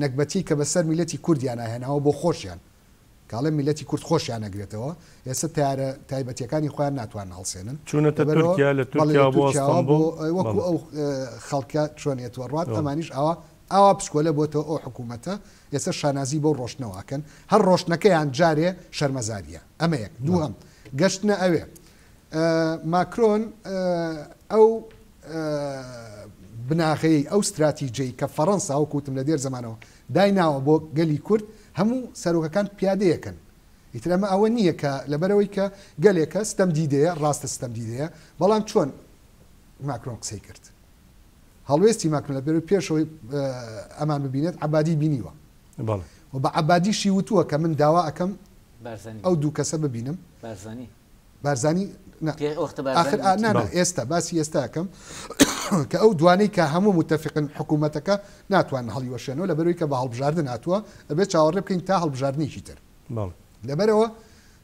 نەگبەتیەی کە بەسەر میلەتی کوردیانا هێناوە بۆ خۆشیان کە ئەڵێم میللەتی کورد خۆشیان ئەگرێتەوە، ئێستا تەیارە تایبەتیەکانی خۆیان ناتوانن هەڵسێنن، چوونەتە لەبەرئەوە تورکیا، لە بەڵێ لە تورکیاوە بۆ تورکیاوە بۆ ئەستەنبوڵ، وەکو بەڵێ. ئەو خەڵکە چۆن ئێتوە ڕوات بەڵێ. ئەمانیش ئاوا ئاوا پچکۆلە بۆتەوە ئەو حکوومەتە ئێستا شانازی بەو ڕۆشتنەوە ئەکەن، هەر ڕۆشتنەکەیان جارێ شەرمەزاریە ئەمە یەک، بەڵێ. دووهەم گەشتنە ئەوێ ماکرۆن ئەو بناغەیەی ئەو ستراتیجەی کە فەڕەنسا وەکو وتم لە دێر زەمانەوە دایناوە بۆ گەلی کورد هەموو سەرۆکەکان پیادەیەکەن ئیتر ئەمە ئەوە نییە کە لەبەرئەوەی کە گەلێکە ستەم دیدەیە ڕاستە ستەم دیدەیە بەڵام چۆن ماکرۆن قسەی کرد هەڵوێستی ماکرۆن لەبەرئەوەی پێشەوەی ئەمان ببینێت عەبادی بینیوە و بە عەبادیشی وتووە کە من داوا ئەکەم ئەو دوو کەسە ببینم بارزانی بارزانی نا پێ وەختە ئاخر بارزانی ئا نا وتی. نا بەڵێ. ئێستا باسی ئێستا ئەکەم کە ئەو دوانەی کە هەموو موتەفیقن حکوومەتەکە ناتوانن هەڵیوەشێنەوە لەبەرئەوەی کە بە هەڵبژاردن هاتووە ئەبێت چاوەڕێ بکەین تا هەڵبژاردنێکی تر بەڵێ. لەبەرئەوە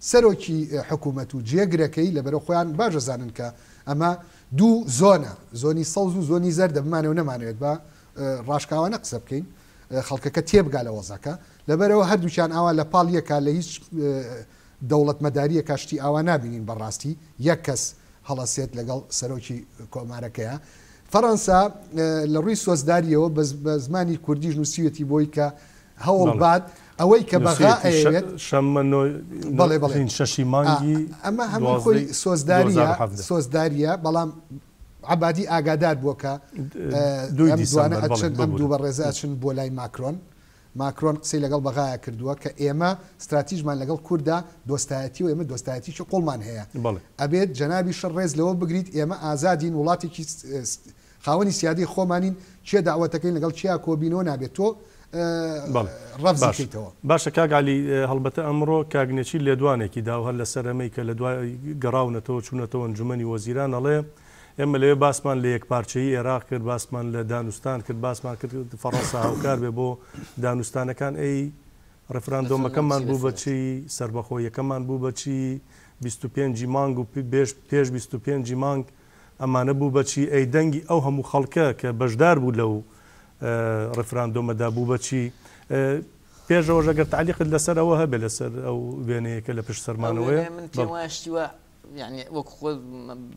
سەرۆکی حکوومەت و جێگرەکەی لەبەرئەوە خۆیان باش ئەزانن کە ئەمە دوو زۆنە زۆنی سەوز و زۆنی زەردە بمانەوێت نەمانەوێت با ڕاشکاوانە قسە بکەین خەڵکەکە تێبگا لە وەزعەکە لەبەرئەوە هەردووکیان ئاوا لە پاڵ یەکا لە هیچ دەوڵەتمەداریەکا شتی ئاوا نابینین بەڕاستی یەک کەس هەڵەسێت لەگەڵ سەرۆکی کۆمارەکەیا فەڕەنسا لە ڕووی سۆزداریەوە بە زمانی کوردیش نووسیوێتی بۆی کە هەوڵ بەڵێ. بات ئەوەی کە بەغا نووسیوێتی ئەیەوێت شەممە نۆ بەڵێ بەڵێ شەشی مانگی ئەمە هەمووی خۆی دوازدەی سۆزداریە 2017. سۆزداریە بەڵام عەبادی ئاگادار بووە کە دووی ئەم دوانە دیسەمبەر بەڵێ ئەچن ئەم دوو ببورە. بەڕێزە ئەچن بۆ لای ماکرۆن ماکرۆن قسەی لەگەڵ بەغایا کردووە کە ئێمە ستراتیژمان لەگەڵ کورددا دۆستایەتی و ئێمە دۆستایەتیی قوڵمان هەیە. ئەبێت جەنابیشت ڕێز لەوە بگریت ئێمە ئازادین وڵاتێکی خاوەنی سیادەی خۆمانین کێ دەعوەتەکەین لەگەڵ کێیا کۆبینەوە نابێت تۆ ڕەفزی باش کەیتەوە. باشە کاک عەلی هەڵبەتە ئەمڕۆ کاک نێچیر لێدوانێکی دا و هەر لەسەر ئەمەی کە لە دوای گەڕاونەتەوە چوونەتەوە ئەنجومەنی وەزیران ئەڵێ ئێمە لەوێ باسمان لە یەکپارچەیی ئێراق کرد، باسمان لە دانوستان کرد، باسمان کرد فەڕەنسا هاوکار بێ بۆ دانوستانەکان، ئەی ڕیفراندۆمەکەمان بوو بە چی، سەربەخۆییەکەمان بوو بە چی، 25 ی مانگ و پێش 25 ی مانگ ئەمانە بوو بە چی، ئەی دەنگی ئەو هەموو خەڵکە کە بەشدار بوو لەو ڕیفراندۆمەدا بوو بە چی؟ پێش ئەوەش ئەگەر تەعلیقت لەسەر ئەوە هەبێ لەسەر ئەو وێنەیە کە لە پشت ئەو سەرمانەوەیە. وێنەیە من پێم بەڵێ. وایە شتی وا یانی وەک خۆت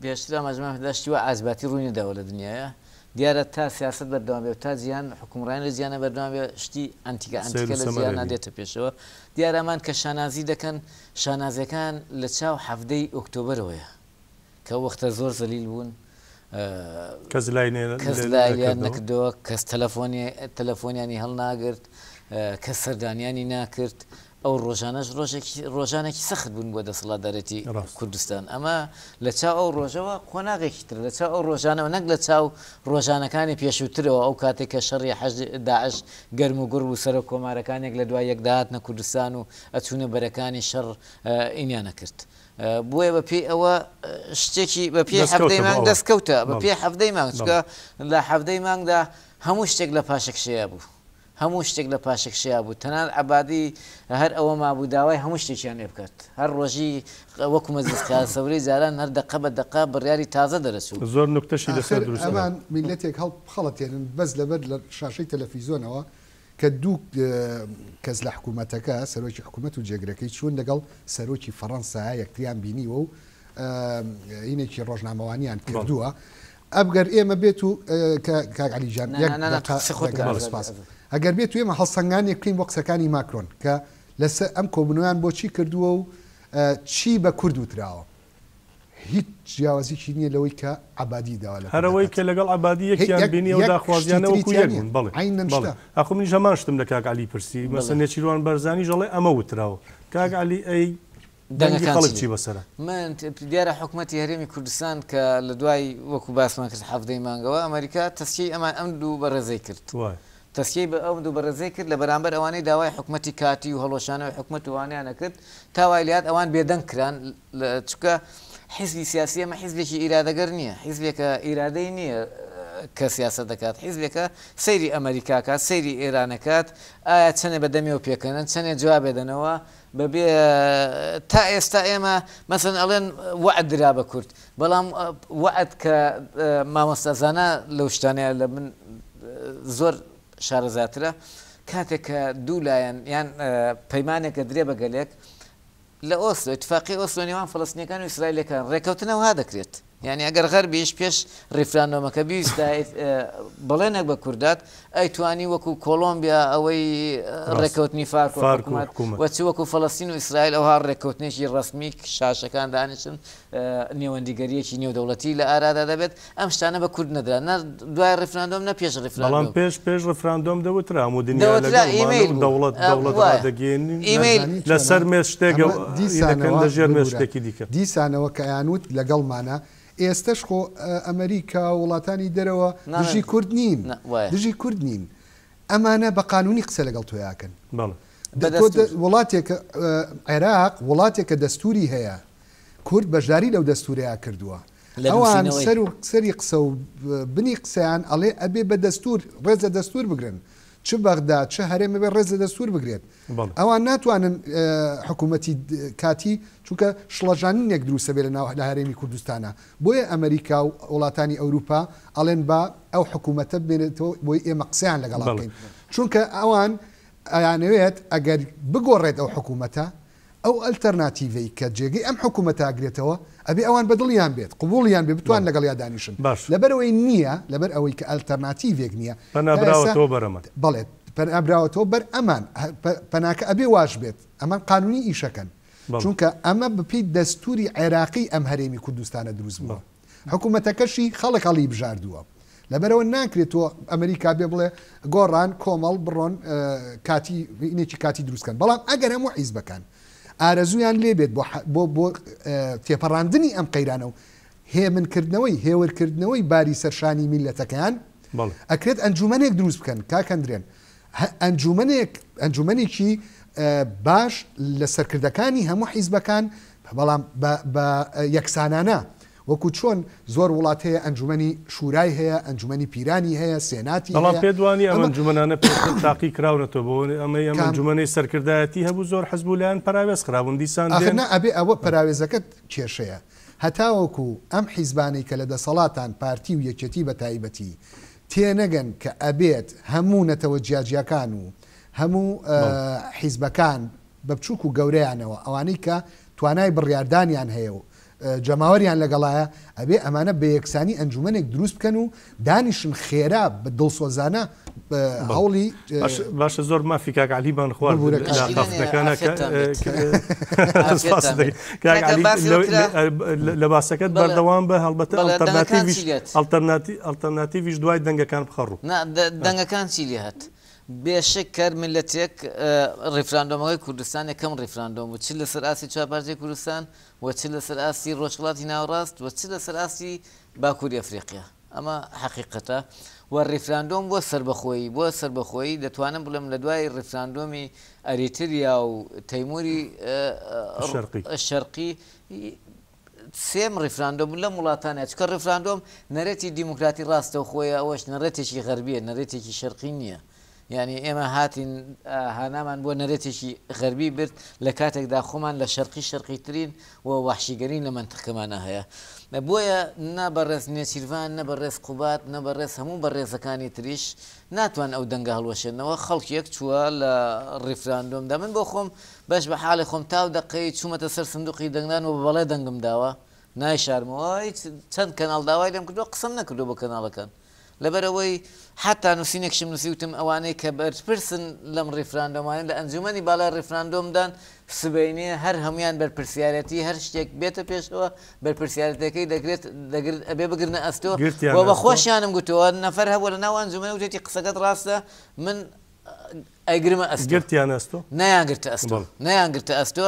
پێشتر ئاماژەمان پێدا شتی وا عازباتی ڕووی نەداوە لە دنیایا. دیارە تا سیاسەت بەردەوام بێ و تا جیهان حوکمڕانی لە جیهانا بەردەوام بێ شتی عەنتیکە سەیر عەنتیکە و لە سەمەرە جیهانا بی. دێتە پێشەوە. دیارە ئەمان کە شانازی دەکەن شانازیەکان لە چاو حەڤدەی ئۆکتۆبەرەوەیە کە ئەو وەختە زۆر زەلیل بوون کەس لای کەس لایان نەکردەوە. نەکردەوە کەس تەلەفۆنی تەلەفۆنیانی هەڵناگرت کەس سەردانیانی ناکرد ئەو ڕۆژانەش ڕۆژێکی ڕۆژانێکی سەخت بوون بۆ دەسەڵاتدارێتی ڕاست. کوردستان ئەمە لە چاو ئەو ڕۆژەوە قۆناغێکی ترە لە چاو ئەو ڕۆژانەوە نەک لە چاو ڕۆژانەکانی پێشووترەوە ئەو کاتێک کە شەڕی حەشد داعش گەرم و گوڕ بوو سەرۆک کۆمارەکان یەک لە دوای یەک دەهاتنە کوردستان و ئەچوونە بەرەکانی شەڕ ئینیان ئەکرد بۆیە بە پێی ئەوە شتێکی بە پێی دەستکەوتە حەڤدەی بۆ مانگ ئەوان. دەستکەوتە بە بەڵێ. پێی حەڤدەی مانگ بەڵێ. چونکە لە حەڤدەی مانگدا هەموو شتێک لە پاشەکشەیا بوو هەموو شتێک لە پاشەکشەیا بوو، تەنانەت عەبادی هەر ئەوە مابوو داوای هەموو شتێکیان لێ بکات، هەر ڕۆژی وەکو مەجلیس قیادە سەورەی جاران هەر دەقە بە دەقە بڕیاری تازە دەرەچوو. زۆر نوکتەشی لەسەر ئاخر دروست کرا. ئەمان میللەتێک هەڵبخەڵەتێنن بەس لەبەر لە شاشەی تەلەفیزۆنەوە کە دوو کەس لە حکوومەتەکە سەرۆکی حکوومەت و جێگرەکەی چوون لەگەڵ سەرۆکی فەڕەنسا یەکتریان بینیوە و هینێکی ڕۆژنامەوانیان کردووە ئەگەر ئێمە بێت و کاک عەلی گیان یەک دەقە دەگەڵ سپاس ئەگەر بێت و ئێمە هەڵسەنگانێک بکەین بۆ قسەکانی ماکرۆن کە لەسەر ئەم کۆبوونەوەیان بۆچی کردووە و چی بە کورد وتراوە هیچ جیاوازیکی نییە لەوەی کە عەبادی داوا لە هەر کورد ئەوەی دەکات کە لەگەڵ عەبادی یەکیان یەک بینی ئەو یەک شتی داخوازیانە تری وەکو تیا یەک نییە بوون بەڵێ عەینەن بەڵێ شتە. ئاخۆ منیش هەمان شتم لە کاک عەلی پرسی مەسەن بەڵێ. نێچیروان بارزانیش ئەڵێ ئەمە وتراوە کاک عەلی ئەی دەنگی دەنگەکان خەڵک چی چی بێ؟ بەسەرە؟ من دیارە حکومەتی هەرێمی کوردستان کە لە دوای وەکو باسمان کرد حەڤدەی مانگەوە ئەمەریکا تەسکیەی ئەمان ئەم دوو بەڕێزەی کرد وایە. تەسکیەی بە ئەم دوو بەڕێزەی کرد لە بەرامبەر ئەوانەی داوای حکومەتی کاتی و هەڵوەشانەوەی حکومەت و ئەوانەیان ئەکرد تا وای لێهات ئەوان بێدەنگ کران لە چونکە حیزبی سیاسی ئەمە حیزبێکی ئیرادەگەر نییە حیزبێکە ئیرادەی نییە کە سیاسەت دەکات حیزبێکە سەیری ئەمەریکا کات سەیری ئێرانەکات ئایا چەنێ بە دەمیەوە پێکەنن چەنێ جوابێ دەنەوە بەبێ تا ئێستا ئێمە مەسەن ئەڵێن وەعد درا بە کورد بەڵام وەعد کە مامۆستا زانا لەو شتانەیە لە من زۆر شارەزاترە کاتێک کە دوو لایەن یان پەیمانێک ئەدرێ بە گەلێک لە ئۆسلۆ اتفاقی ئۆسلۆ نێوان فەلەستینیەکان و ئیسرائیلەکان ڕێکەوتن ئەوها دەکرێت یانی ئەگەر غەربیش پێش ڕیفراندۆمەکە بیویستایە بەڵێنێک بە کوردات ئەیتوانی وەکو کۆڵۆمبیا ئەوەی ڕێکەوتنی فارک و حکومەت و چ وەکو فەڵەستین و ئیسرائیل ئەوها ڕێککەوتنێکی ڕەسمی شاشەکان دانیشن نێوەندیگەریەکی نێودەوڵەتی لە ئارادا دەبێت ئەم شتانە بە کورد نەدرا نە دوای ڕیفراندۆم نە پێش بەڵام ڕیفراندۆم. پێش پێش ڕیفراندۆم دەوترا هەموو دنیا دەوترا لەگەڵمانە ئیمەیل و بوو دەوڵەت دەوڵەت وایە ڕادەگەیەنین ئیمەیل. ئەزانی لەسەر چۆنە مێز شتێک ئەمە ئی دەکەن دیسانەوە لە ژێر مێز ببورە شتێکی دیکە. دیسانەوە کە ئەیانوت لەگەڵمانە ئێستەش خۆ ئەمەریکا و وڵاتانی دەرەوە دژی ناڵێن کورد نین نا وایە. دژی کورد نین ئەمانە بە قانونی قسە لەگەڵ تۆیا ئەکەن بەڵێ. بە تۆ دەستوور. وڵاتێکە عێراق وڵاتێکە دەستوری هەیە کورد بەشداری لەو دەستورەیا کردووە لە ئەوان نووسینەوەی. سەر و سەری قسە و بنی قسەیان ئەڵێ ئەبێ بە دەستور ڕێز لە دەستور بگرن چ بەغدا چ هەرێم ئەبێ ڕێز لە دەستور بگرێت بەڵێ. ئەوان ناتوانن حکوومەتی کاتی چونکە شڵەژاننێک دروستە بێ لە ناو لە هەرێمی کوردستانە بۆیە ئەمریکا و وڵاتانی ئەوروپا ئەڵێن با ئەو حکوومەتە بمێنێتەوە بۆی ئێمە قسەیان لەگەڵا بەڵێ. بکەین چونکە ئەوان ئەیانەوێت ئەگەر بگۆڕێت ئەو حکوومەتە ئەو ئەلتەرناتیڤەی کە جێگەی ئەم حکوومەتە ئەگرێتەوە ئەبێ ئەوان بە دڵیان بێت، قبووڵیان بێ، بتوان بەڵێ. لەگەڵیا دانیشن. باشە. لەبەرئەوەی نییە، لەبەر ئەوەی کە ئەلتەرناتیڤێک نییە، پەنا تا ئێستا براوەتەوە بەر ئەمان. بەڵێ، پەنا براوەتەوە بەر ئەمان. پەناکە ئەبێ واش بێت. ئەمان قانوونی ئیشەکەن. بەڵێ. چونکە ئەمە بەپێی دەستووری عێراقی ئەم هەرێمی کوردستانە دروست بووە. بەڵێ. حکوومەتەکەشی خەڵک هەڵیبژاردووە. لەبەرئەوە ناکرێت تۆ ئەمریکا بێ بڵێ گۆڕان کۆمەڵ بڕۆن کاتی هینێکی کاتی دروست کەن. بەڵام ئەگەر هەموو حیزبەکان ئارەزوویان لێ بێت بۆ بۆ بۆ تێپەڕاندنی ئەم قەیرانە و هێمنکردنەوەی هێورکردنەوەی باری سەرشانی میللەتەکەیان بەڵێ. ئەکرێت ئەنجومەنێک دروست بکەن کاک هەندرێن ئەنجومەنێک ئەنجومەنێکی باش لە سەرکردەکانی هەموو حیزبەکان بەڵام بە بە یەکسانانە وەکو چۆن زۆر وڵات هەیە ئەنجومەنی شورای هەیە، ئەنجومەنی پیرانی هەیە، سێناتی بەڵام هەیە، پێت وانیە ئەم ئەمە. ئەنجومەنانە پێشتر تاقی کراونەتەوە بۆ ئەمەی ئەم کام؟ ئەنجومەنەی سەرکردایەتی هەبوو زۆر حزب و لایەن پەراوێز خرابوون دیسان ئاخر دێن. نا ئەبێ ئەوە پەراوێزەکەت کێشەیە هەتاوەکو ئەم حیزبانەی کە لە دەسەڵاتان پارتی و یەکێتی بە تایبەتی تێنەگەن کە ئەبێت هەموو نەتەوە جیاجیاکان و هەموو بەڵێ. حیزبەکان بە بچوک و گەورەیانەوە ئەوانەی کە توانای بڕیاردانیان هەیە و. جەماوەریان لەگەڵایە، ئەبێ ئەمانە بە یەکسانی ئەنجومەنێک دروست بکەن و دانیشن خێرا بە دڵسۆزانە هەوڵی. باشە زۆر مافی کاک عەلیمان خوارد ببورە لە کاک. ئاخافتنەکانە مشکلە نییە، کە ئافیەتتان سپاست بێت. دەکەین کاک کاکە عەلی باسی ئەوە کرا لە باسەکەت بەڵێ بەردەوام بە هەڵبەتە بەڵێ دەنگەکان ئەڵتەرناتیڤیش چی لێت؟ ئەڵتەرناتیڤیش دوای دەنگەکان بخە ڕوو. نا دەنگەکان چی لێهات؟ بێ شک هەر میللەتێک ڕیفراندۆمەکەی کوردستان یەکەم ڕیفراندۆم بوو چ لەسەر ئاستی چوار پارچەی کوردستان و چ لەسەر ئاستی ڕۆژهەڵاتی ناوەڕاست و چ لەسەر ئاستی باکووری ئەفریقیا ئەمە حەقیقەتە و ڕیفراندۆم بۆ سەربەخۆیی بۆ سەربەخۆیی دەتوانم بڵێم لە دوای ڕیفراندۆمی ئەریتریا و تەیموری شەرقی شەرقی سێم ڕیفراندۆم لەم وڵاتانە چونکە ڕیفراندۆم نەرێتی دیموکراتی ڕاستەوخۆیە ئەوەش نەڕێتێکی غەربیە نەرێتێکی شەرقی نییە یانی ئێمە هاتین هانامان بۆ نەرێتێکی غەربی برد لە کاتێکدا خۆمان لە شەرقی شەرقیترین و وەحشیگەرین لە مەنتقەکەمانا هەیە بۆیە نە بەڕێز نێچیرڤان نە بەڕێز قوباد نە بەڕێز هەموو بەڕێزەکانی تریش ناتوان ئەو دەنگە هەڵوەشێنەوە خەڵکێک چووە لە ڕیفراندۆمدا من بۆ خۆم بەش بە حاڵی خۆم تاو دەقەی چوومەتە سەر سندوقی دەنگدان و بە بەڵێ دەنگم داوە نایشارمەوە هیچ چەند کەناڵ داوای لێم کردووە قسەم نەکردووە بۆ کەناڵەکان لەبەرئەوەی حەتا نووسینێکشم نووسی وتم ئەوانەی کە بەرپرسن لەم ڕیفراندۆمانە لە ئەنجومەنی باڵای ڕیفراندۆمدان سبەینێ هەر هەموویان بەرپرسیارەتی هەر شتێک بێتە پێشەوە بەرپرسیارەتەکەی دەگرێت دەگرت ئەبێ بگرنە ئەستۆ گرتیان و بە ئەستۆ. خۆشیانم گوتەوە نەفەر هەبووە لە ناو ئەنجومەنە وتێتی قسەکەت ڕاستە من ئەیگرمە ئەستۆ. گرتیان ئەستۆ؟ نەیانگرتە ئەستۆ. بەڵێ. نەیانگرتە ئەستۆ.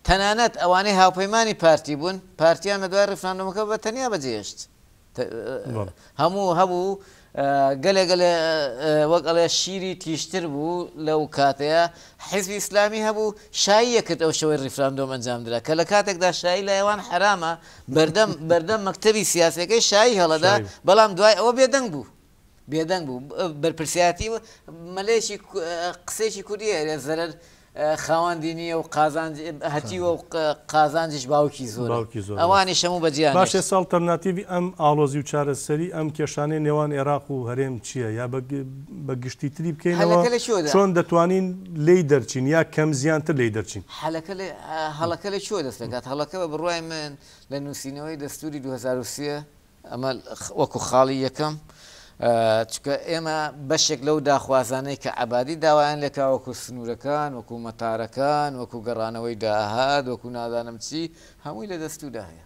تەنانەت ئەوانەی هاوپەیمانی پارتی بوون، پارتیان لە دوای ڕیفراندۆمەکە بە تەنیا بەجێهێشت. هەموو هەبوو گەلێ گەلێ وەک ئەڵێ شیری تیژتر بوو لەو کاتەیە حیزبی ئیسلامی هەبوو شایی ئەکرد ئەو شەوەی ڕیفراندۆم ئەنجام درا کە لە کاتێکدا شایی لای ئەوان حەرامە بەردەم بەردەم مەکتەبی سیاسیەکەی شایی هەڵەدا بەڵام دوای ئەوە بێدەنگ بوو بێدەنگ بوو بەرپرسیارەتی مەلەیەکی قسەیەکی کوردی هەیە زەرەر خاوەندی نییە و قازانج هەتیوە و قازانجیش باوکی زۆرە باوکی زۆرە. ئەوانیش هەموو بەجێیان باشە هێشت. ئێستا ئەڵتەرناتیڤی ئەم ئاڵۆزی و چارەسەری ئەم کێشانەی نێوان ئێراق و هەرێم چییە؟ یا بە گشتیتری بکەینەوە هەلەکە لە کوێدا؟ چۆن دەتوانین لێی دەرچین یا کەم زیانتر لێی دەرچین؟ هەلەکە لە هەڵەکە لە کوێوە دەست پێکات؟ هەڵەکە بە بڕوای من لە نووسینەوەی دەستووری 2003 ئەمە وەکو خاڵی یەکەم، چونکە ئێمە بەشێک لەو داخوازانەی کە عەبادی داوایان لێکا وەکو سنوورەکان، وەکو مەتارەکان، وەکو گەڕانەوەی داهات، وەکو نازانم چی، هەمووی لە دەستووردا هەیە.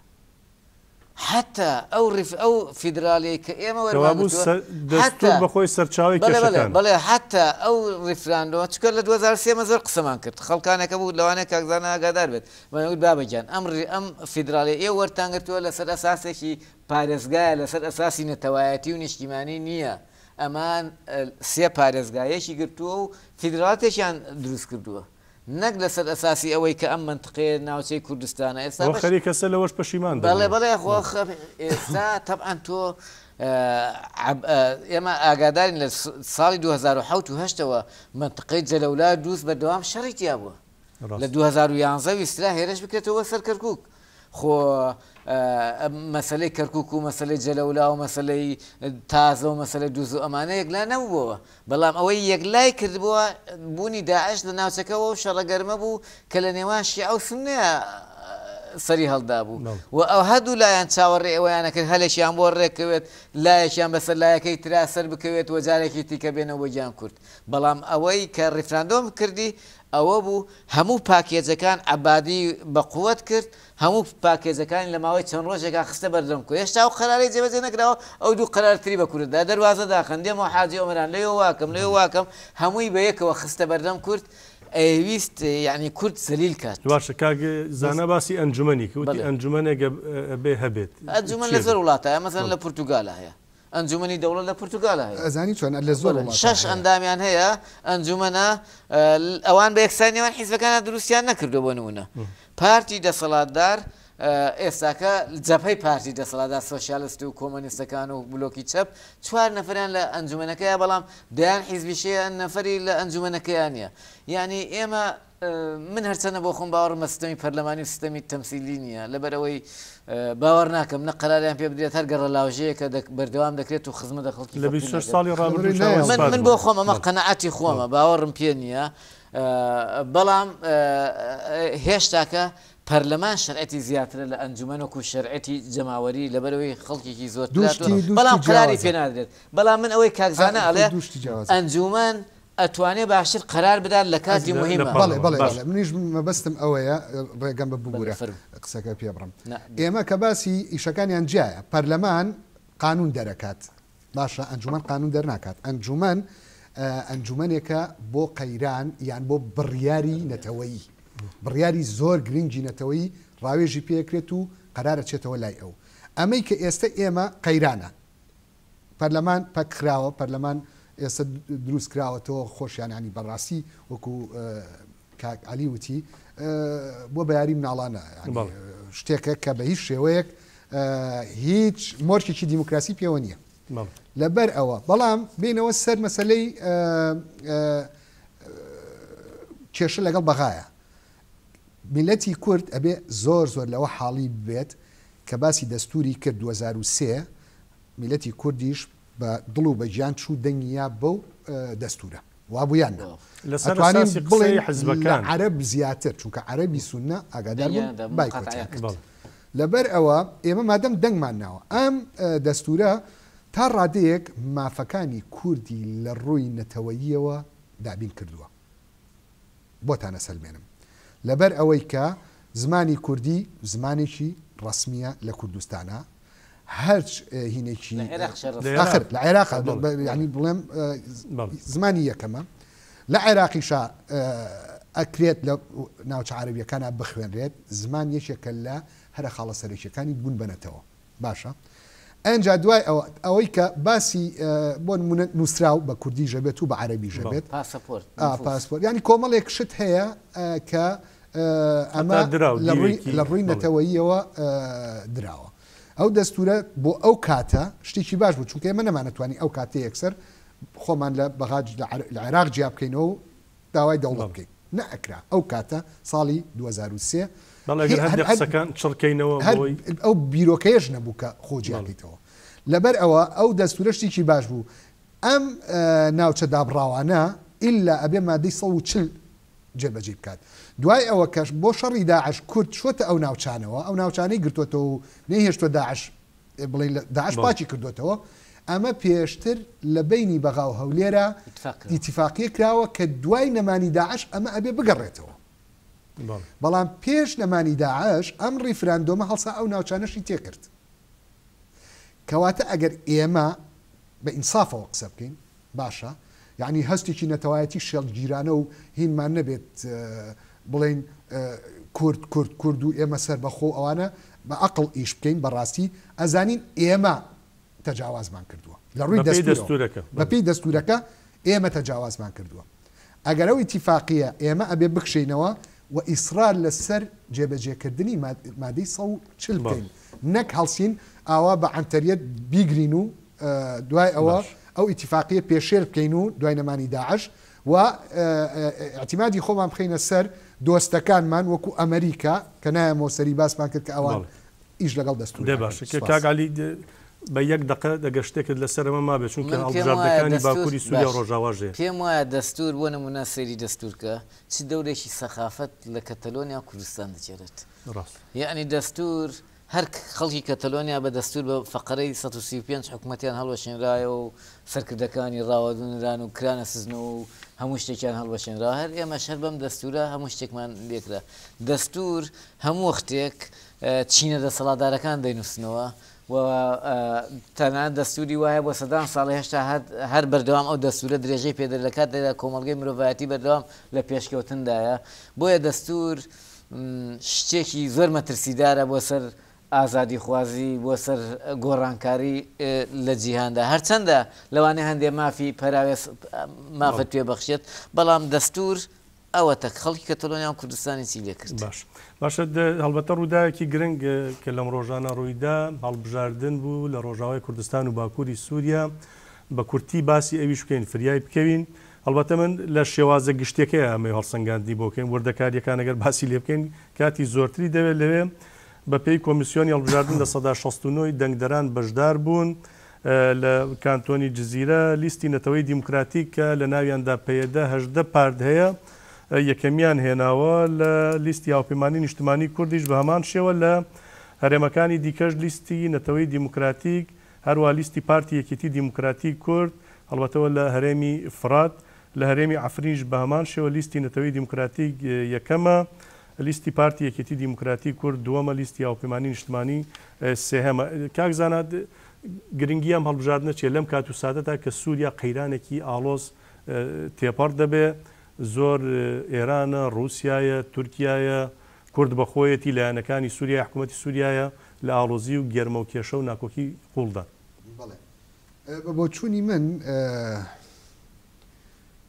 حەتا ئەو ڕیف ئەو فیدراڵیەی کە ئێمە وەرمان کەوابوو گرتووە، دەستوور حەتا بە خۆی سەرچاوەی بەڵێ بەڵێ کێشەکانە. بەڵێ حەتا ئەو ڕیفراندۆمە، چونکە لە 2003 ئێمە زۆر قسەمان کرد، خەڵکانێک هەبوو لەوانەیە کاک زانا ئاگادار بێت، من وت بابە گیان ئەم ئەم فیدراڵیە ئێوە وەرتان گرتووە لەسەر ئەساسێکی پارێزگایە لەسەر ئەساسی نەتەوایەتی و نیشتیمانی نییە ئەمان سێ پارێزگا یەکی گرتووە و فیدراڵەتێکیان دروست کردووە نەک لەسەر ئەساسی ئەوەی کە ئەم مەنتقەیە ناوچەی کوردستانە ئێستا ئەوە خەریکە سەر لەوەش پەشیمان بەڵێ دەبنەوە. بەڵێ خۆ ئێستا تەبعەن تۆ ئێمە ئاگادارین لە ساڵی 2007 و هەشتەوە مەنتقەی جەلەولا دووز بەردەوام شەڕی تیا بووە لە 2011 ویسترا هێرش بکرێتەوە سەر کەرکوک. خۆ مەسەلەی کەرکوک و مەسەلەی جەلەولا و مەسەلەی تازە و مەسەلەی دوز و ئەمانە یەکلا نەبووەوە. بەڵام ئەوەی یەکلای کردبووە بوونی داعش لە ناوچەکەوە و شەڕە گەرمە بوو کە لە نێوان شیعە و سوننەیا سەری هەڵدابوو و ئەو هەردوو لایان چاوەڕێی ئەوەیان ئەکرد هەلێکیان بۆ ڕێککەوێت لایەکیان بەسەر لایەکەی ترا سەر بکەوێت و جارێکی تیکە بێنەوە بۆ گیان کورد. بەڵام ئەوەی کە ڕیفراندۆم کردی ئەوە بوو هەموو پاکێجەکان عەبادی بە قوت کرد، هەموو پاکێجەکانی لە ماوەی چەند ڕۆژێکا خستە بەردەم کورد، هێشتا ئەو قەرارەی جێبەجێ نەکراوە، ئەو دوو قەرار تری بە کورد دا، دەروازە داخەن، دێمەوە حاجی ئۆمەران، لەوێ واکەم، لەوێ واکەم، هەمووی بە یەکەوە خستە بەردەم کورد، ئەیویست یەعنی کورد زەلیل کات. باشە کاک زانا باسی ئەنجومەنی کرد، وتی بەڵێ. ئەنجومەنێک ئەبێ هەبێت، ئەنجومەن چی لە زۆر ئەبێت؟ وڵاتا هەیە، مەسەلەن بەڵێ. لە پورتوگالا هەیە. ئەنجومەنی دەوڵەت لە پورتوگالا هەیە. ئەزانی چۆن لە زۆر بەڵێ وڵاتا شەش هەیە. ئەندامیان هەیە ئەنجومەنە ئەوان بە یەکسانی نێوان حیزبەکانا دروستیان نەکردووە بۆ نموونە پارتی دەسەڵاتدار ئێستاکە جەبهەی پارتی دەسەڵاتدار سۆسیالست و کۆمۆنیستەکان و بلۆکی چەپ چوار نەفەریان لە ئەنجومەنەکەیە بەڵام دەیان حیزبیش هەیە نەفەری لە ئەنجومەنەکەیا نییە یانی ئێمە من هەرچەندە بۆ خۆم باوەڕم بە سیستەمی پەرلەمانی و سیستەمی تەمسیلی نییە، لەبەرئەوەی باوەڕ ناکەم نە قەراریان پێ بدرێت هەر گەڕەلاوژەیەکە بەردەوام دەکرێت و خزمەت بە خەڵکی لە فەقیر 26 ناکرێت. ساڵی ڕابردوو چاوەی من سپارد من بۆ بوو. خۆم ئەمە قەناعەتی خۆمە باوەڕم پێ نییە، بەڵام هێشتاکە پەرلەمان شەرعیەتی زیاترە لە ئەنجومەن وەکو شەرعیەتی جەماوەری لەبەرئەوەی خەڵکێکی زۆرتر هاتووە بەڵام قەراری پێ نادرێت بەڵام من ئەوەی کاک زانا ئەڵێ ئەنجومەن ئەتوانێ باشتر قەرار بدات لە کاتی موهیمە. بەڵێ بەڵێ بەڵێ منیش مەبەستم ئەوەیە ڕێگەم بە ببورە قسەکە پێ بڕم ئێمە کە باسی ئیشەکانیان جیایە پەرلەمان قانون دەرەکات باشە ئەنجومەن قانون دەرناکات ئەنجومەن ئەنجومەنێکە بۆ قەیران یان بۆ بڕیاری نەتەوەیی بڕیاری زۆر گرنگی نەتەوەیی ڕاوێژی پێکرێت و قەرار ئەچێتەوە لای ئەو ئەمەی کە ئێستە ئێمە قەیرانە پەرلەمان پەکخراوە پەرلەمان ئێستە دروست کراوەتەوە خۆشیان ینی بەڕاستی وەکو کاک عەلی وتی بۆ بە یاری مناڵانە شتێکە کە بە هیچ شێوەیەک هیچ مۆرکێکی دیموکراسی پێوە نییە لەبەر ئەوە بەڵام بینەوە سەر مەسلەی کێشە لەگەڵ بەغایە میلەتی کورد ئەبێ زۆر زۆر لەوە حاڵی بێت کە باسی دەستوری کرد 2023 میلەتی کوردیش بە دڵ و بە گیان چوو دەنگی یا بەو دەستوورە. وابوو یان نا؟ لەسەر ئەتوانین ئەساسی قسەی بڵێین لە حزبەکان. عەرەب زیاتر، چونکە عەرەبی سوننە ئاگادار بوون دەنگیان دا، بایکۆتیان مقاتەعەیان کرد. کرد. بەڵێ. لەبەر ئەوە ئێمە مادەم دەنگمان ناوە، ئەم دەستوورە تا ڕادەیەک مافەکانی کوردی لە ڕووی نەتەوەییەوە دابین کردووە. بۆتان ئەسەلمێنم. لەبەر ئەوەی کە زمانی کوردی زمانێکی ڕەسمییە لە کوردستانا، هەرچ هینێکی لە عێراق شە لە ڕەسمییە. ئاخر لە عێراقا بەڵێ. یانی بڵێم بەڵێ. زمانی یەکەمە. لە عێراقیشا ئەکرێت لە ناوچە عەرەبییەکانا بخوێنرێت. زمان یەکێکە لە هەرە خاڵە سەرەکییەکانی بوون بە نەتەوە. باشە ئەنجا دوای ئەوە ئەوەی کە باسی بۆ نمونە نووسراو بە کوردی ژەبێت و بە عەربی ژەبێت پاسەپۆرت پاسپۆرت ینی کۆمەڵێک شت هەیە کە ئەمە لە ڕووی نەتەوەییەوە دراوە ئەو دەستورە بۆ ئەو کاتە شتێکی باش بوو چونکە ئێمە نەمانەتوانی ئەو کاتە یەکسەر خۆمان لە بەغاج لە عێراق جیا بکەینەوە و داوای دەوڵەت بکەین نەئەکرا ئەو کاتە ساڵی 2003 بەڵێ ئەگەر هەندێک قسەکان چڕکەینەوە هەر بۆی ئەو بیرۆکەیەش نەبوو کە خۆ جیاکەیتەوە لەبەر ئەوە ئەو دەستورە شتێکی باش بوو ئەم ناوچە دابڕاوانە ئیلا ئەبێ مادەی 140 جێبەجێی بکات دوای ئەوە کەش بۆ شەڕی داعش کورد چۆتە ئەو ناوچانەوە ئەو ناوچانەی گرتوەتەوە و نەیهێشتوە داعش بڵێین لە داعش پاکی کردۆتەوە، ئەمە پێشتر لە بەینی بەغا و هەولێرا ئیتیفاقیە کراوە کە دوای نەمانی داعش ئەمە ئەبێ بگەڕێتەوە. بەڵام پێش نەمانی داعش ئەم ڕیفراندۆمە هەڵسا ئەو ناوچانەشی تێکرد. کەواتە ئەگەر ئێمە بە ئینسافەوە قسە بکەین باشە یەعنی هەستێکی نەتەوایەتی شێڵگیرانە و هینمان نەبێت بڵێین کورد کورد کورد و ئێمە سەربەخۆ و ئەوانە بە ئەقڵ ئیش بکەین بەڕاستی ئەزانین ئێمە تەجاوازمان کردووە لە ڕووی بەپێی دەستوورەوە دەستوورەکە بەڵێ. بەپێی دەستوورەکە ئێمە تەجاوازمان کردووە ئەگەر ئەو ئیتیفاقیە ئێمە ئەبێ بکشێینەوە و ئیسرار لەسەر جێبەجێکردنی مادەی 140 بەڵێ. بکەین نەک هەڵسین ئاوا بە عەنتەریەت بیگرین و دوای ئەوە باش. ئەو ئیتیفاقیە پێشێل بکەین و دوای نەمانی داعش و ئیعتیمادی خۆمان بخەینە سەر دۆستەکانمان وەکو ئەمریکا کە نایەمەوە سەری باسمان کرد کە ئەوان بەڵێ. ئیش لەگەڵ دەستور دەی ناکەن. باشە سوپاس. کاک عەلی بە یەک دەقە دەگەر شتێکت لەسەر ئەمە مابێت چونکە من پێم وایە هەڵبژاردنەکانی دەستور باکووری سووریا و باش ڕۆژاواش هەیە. پێم وایە دەستور بۆ نمونە سەیری دەستور کە چ دەورێکی سەخافەت لە کەتەلۆنیا و کوردستان دەگێڕێت ڕاست. یەعنی دەستور هەر خەڵکی کەتەلۆنیا بە دەستوور بە فەقەرەی 135 حکومەتیان هەڵوەشێنرایەوە و سەرکردەکانی ڕاوەدوونران و کرانە سزنەوە و هەموو شتێکیان هەڵوەشێنرا هەر ئێمەش هەر بەم دەستوورە هەموو شتێکمان لێکرا دەستوور هەموو وەختێک چینە دەسەڵاتدارەکان دەینووسنەوە و تەنانەت دەستووری وایە بۆ سەدان ساڵە هێشتا هەر بەردەوام ئەو دەستوورە درێژەی پێدەدرێت لە کاتێکدا کۆمەڵگەی مرۆڤایەتی بەردەوام لە پێشکەوتندایە بۆیە دەستوور شتێکی زۆر مەترسیدارە بۆ سەر ئازادیخوازی، بۆ سەر گۆڕانکاری لە جیهاندا. هەرچەندە لەوانەیە هەندێ مافی پەراوێز مافت پێ بەخشێت، بەڵام دەستوور ئەوەتە خەڵکی کەتەلۆنیا و کوردستانی چی لێ کرد. باش باشە هەڵبەتە ڕووداوێکی گرنگ کە لەم ڕۆژانە ڕوویدا هەڵبژاردن بوو لە ڕۆژاوای کوردستان و باکووری سووریا بە کورتی باسی ئەویش بکەین فریای بکەوین هەڵبەتە من لە شێوازە گشتیەکەیا ئەمەوێ هەڵسەنگاندنی بۆ بکەین، وردەکارییەکان ئەگەر باسی لێ بکەین کاتی زۆرتری دەوێت لەوێ. بە پێی کۆمیسیۆنی هەڵبژاردن 69% ی دەنگدەران بەشدار بوون. لە کانتۆنی جزیرە لیستی نەتەوەی دیموکراتیک کە لە ناویاندا پەیەدە 18 پارت هەیە. یەکەمیان هێناوە، لە لیستی هاوپەیمانی نیشتمانی کوردیش بە هەمان شێوە، لە هەرێمەکانی دیکەش لیستی نەتەوەی دیموکراتیک، هەروەها لیستی پارتی یەکێتی دیموکراتی کورد، هەڵبەتەوە لە هەرێمی فڕات، لە هەرێمی عەفرینیش بە هەمان شێوە لیستی نەتەوەی دیموکراتیک یەکەمە، لیستی پارتی یەکێتی دیموکراتی کورد دووەمە، لیستی هاوپەیمانی نیشتمانی سێهەمە. کاک زانا گرنگی ئەم هەڵبژاردنە چیە لەم کات و ساتەدا کە سوریا قەیرانێکی ئاڵۆز تێپەڕ دەبێ، زۆر ئێرانە، ڕووسیایە، تورکیایە، کورد بە خۆیەتی، لایەنەکانی سوریای حکوومەتی سوریایە لە ئاڵۆزی و گێرمە و کێشە و ناکۆکی قووڵدان. بەڵێ. بە بۆچوونی من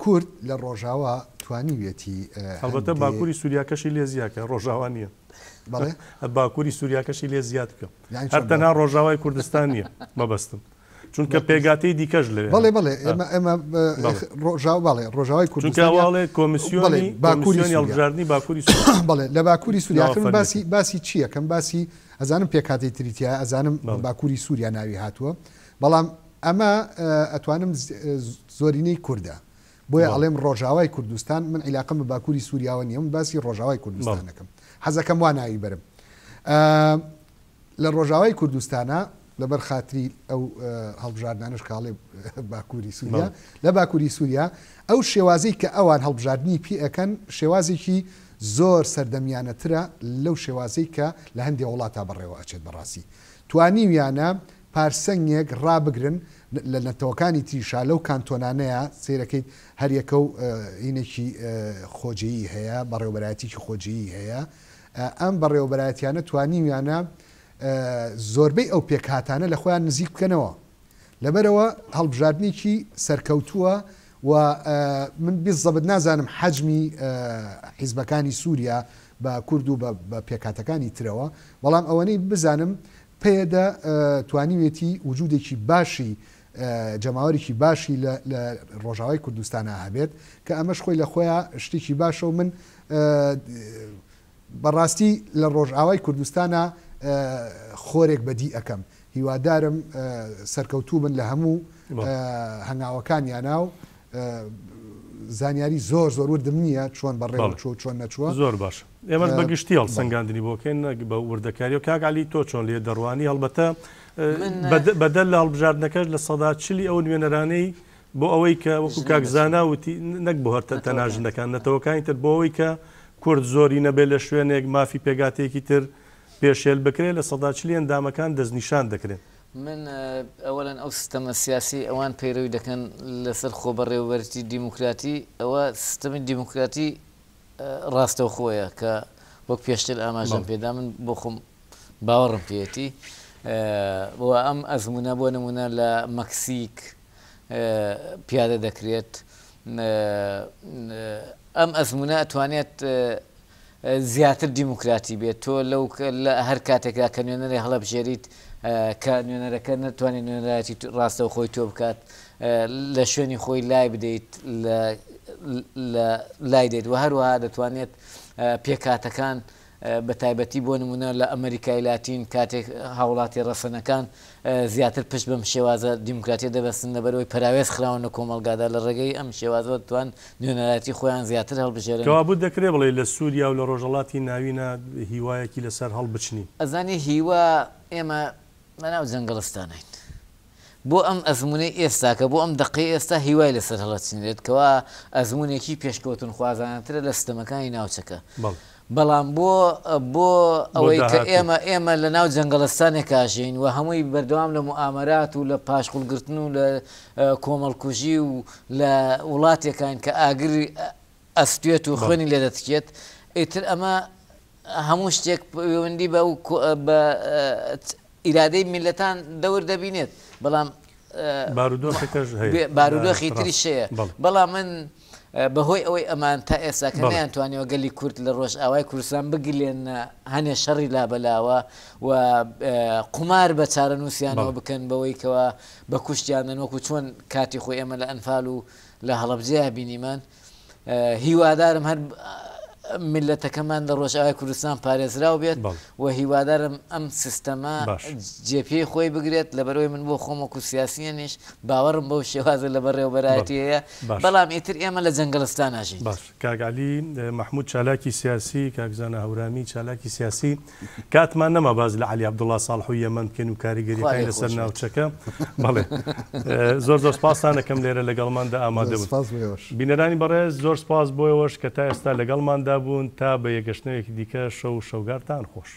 کورد لە ڕۆژاوا توانیویەتی هەڵبەتە باکووری سووریاکەشی لێ زیاکە ڕۆژاوا نییە. بەڵێ باکووری سووریاکەشی لێ زیاد بکە هەر تەنها ڕۆژاوای کوردستان نییە مەبەستم. چونکە پێگاتەی دیکەش لەوێ بەڵێ بەڵێ ئێمە ئێمە ڕۆژاو بەڵێ ڕۆژاوای کوردستان واڵێ کۆمیسیۆنی باکووری هەڵبژاردنی باکووری بەڵێ لە باکووری سووریا باسی باسی چیەکەم باسی ئەزانم پێکهاتەی تری تیایە ئەزانم باکووری سووریا ناوی هاتووە بەڵام ئەمە ئەتوانم زۆرینەی کوردە بۆیە ئەڵێم ڕۆژاوای کوردستان من عیلاقەم بە باکووری سووریاوە نییە من باسی ڕۆژاوای کوردستانەکەم حەزەکەم وا ناوی بەرم لە ڕۆژاوای کوردستانا لەبەر خاتری ئەو هەڵبژاردنانەش کە ئەڵێ باکووری سووریا لە باکووری سووریا ئەو شێوازەی کە ئەوان هەڵبژاردنی پێ ئەکەن شێوازێکی زۆر سەردەمیانەترە لەو شێوازەی کە لە هەندێ وڵاتا بەڕێوە ئەچێت بەڕاستی توانیویانە پارسەنگێک ڕابگرن لە نەتەوەکانی تریشا لەو کانتۆنانەیا سەیرەکەیت هەریەکە و هینێکی خۆجێیی هەیە بەڕێوەبەرایەتیکی خۆجێیی هەیە ئەم بەڕێوەبەرایەتیانە توانیویانە زۆربەی ئەو پێکهاتانە لە خۆیان نزیک بکەنەوە. لەبەرئەوە هەڵبژاردنێکی سەرکەوتووە و من بیزەبت نازانم حەجمی حیزبەکانی سووریا بە کورد و بە پێکهاتەکانی ترەوە، بەڵام ئەوەنەی بزانم پەیەدە توانیوێتی وجودێکی باشی جەماوەرێکی باشی لە ڕۆژاوای کوردستانا هەبێت کە ئەمەش خۆی لە خۆیا شتێکی باشە و من بەڕاستی لە ڕۆژئاوای کوردستانا خۆرێک بەدی ئەکەم هیوادارم سەرکەوتوو بن لە هەموو هەنگاوەکانیانا و زانیاری زۆر زۆر وردم نییە چۆن بەڕێوە چووە و چۆن نەچووە. زۆر باش ئێمەش بە گشتی هەڵسەنگاندنی بۆ کەین نەک بە وردەکاریەوە کاک عەلی تۆ چۆن لێ دەڕوانی هەڵبەتە بەدەر لە هەڵبژاردنەکەش لە سەدا چلی ئەو نوێنەرانەی بۆ ئەوەی کە وەکو کاک زانا وتی نەک بۆ هەر تەنها ژنەکان نەتەوەکانی تر بۆ ئەوەی کە کورد زۆری نەبێت لە شوێنێک مافی پێکهاتەیەکی تر پێشێل بکرێت لە سەدا چلی ئەندامەکان دەستنیشان دەکرێن. من ئەوەلەن ئەو سیستەمە سیاسیەی ئەوان پەیرەوی دەکەن لەسەر خۆبەڕێوەبەرێتی دیموکراتی ئەوە سیستەمی دیموکراتی ڕاستەوخۆیە کە وەک پێشتر ئاماژەم پێدا من بۆ خۆم باوەڕم پێیەتی و ئەم ئەزموونە بۆ نموونە لە مەکسیک پیادە دەکرێت ئەم ئەزموونە ئەتوانێت زیاتر دیموکراتی بێت تۆ لەو لە هەر کاتێکدا کە نوێنەرێ هەڵەبژێریت کە نوێنەرەکە نەتوانێت نوێنەرایەتی ڕاستەوخۆی تۆ بکات لە شوێنی خۆی لای بدەیت لە لای دێت و هەروەها دەتوانێت پێکهاتەکان بە تایبەتی بۆ نمونە لە ئەمریکای لاتین کاتێک هاوڵاتی ڕەسەنەکان زیاتر پشت بەم شێوازە دیموکراتیە دەبەستن لەبەرئەوەی پەراوێز خراون لە کۆمەڵگادا لە ڕێگەی ئەم شێوازەوە دەتوان نوێنەرایەتی خۆیان زیاتر هەڵبژێرن. کەوابوو دەکرێ بڵێی لە سوریا و لە ڕۆژهەڵاتی ناوینا هیوایەکی لەسەر هەڵبچنین؟ ئەزانی هیوا ئێمە لەناو جەنگەڵستاناین. بۆ ئەم ئەزموونەی ئێستاکە، بۆ ئەم دەقەی ئێستا هیوای لەسەر هەڵەچنرێت کەوا ئەزموونێکی پێشکەوتنخوازانەترە لە ستەمەکانی ناوچەکە. بەڵام بۆ بۆ ئەوەی کە ئێمە ئێمە لە ناو جەنگەڵستانێکا ژین و هەمووی بەردەوام لە موئامەرات و لە پاشقولگرتن و لە کۆمەڵکوژی و لە وڵاتێکاین کە ئاگر ئەستوێت و خوێنی لێ دەتکێت ئیتر ئەمە هەموو شتێک پەیوەندی بە بە ئیرادەی میللەتان دەور دەبینێت بەڵام بارودۆخەکەش هەیە بارودۆخی تریش هەیە بەڵام من بەهۆی ئەوەی ئەمان تا ئێستا کە نەیانتوانیوە گەلی کورد لە ڕۆژئاوای کوردستان بگلێنە هەنێ شەڕی لابەلاوە و قومار بە چارەنووسیانەوە بکەن بەوەی کەوا بە کوشتیان دەن وەکو چۆن کاتی خۆی ئێمە لە ئەنفال و لە هەڵەبجەیا بینیمان هیوادارم هەر. میللەتەکەمان لە ڕۆژئاوای کوردستان پارێزراو بێت و هیوادارم ئەم سیستەمە جێپێی خۆی بگرێت، لەبەرئەوەی من بۆ خۆم وەکو سیاسییەنیش باوەڕم بەو شێوازە لە بەڕێوەبەرایەتی هەیە، بەڵام ئیتر ئێمە لە جەنگەڵستان ئەژین. باش کاک عەلی مەحمود چالاکی سیاسی، کاک زانا هەورامی چالاکی سیاسی، کاتمان نەما باس لە عەلی عەبدوڵا ساڵح و یەمەن بکەین و کاریگەریەکانی لەسەر ناوچەکە. بەڵێ زۆر زۆر سپاستان ئەکەم لێرە لەگەڵماندا ئامادە بوون. بینەرانی بەڕێز زۆر سپاس بۆ ئێوەش کە تا ئێستا لەگەڵماندا بوون تا بە یەکگەشتنەوەیەکی دیکە شەو و شەوگارتان خۆش.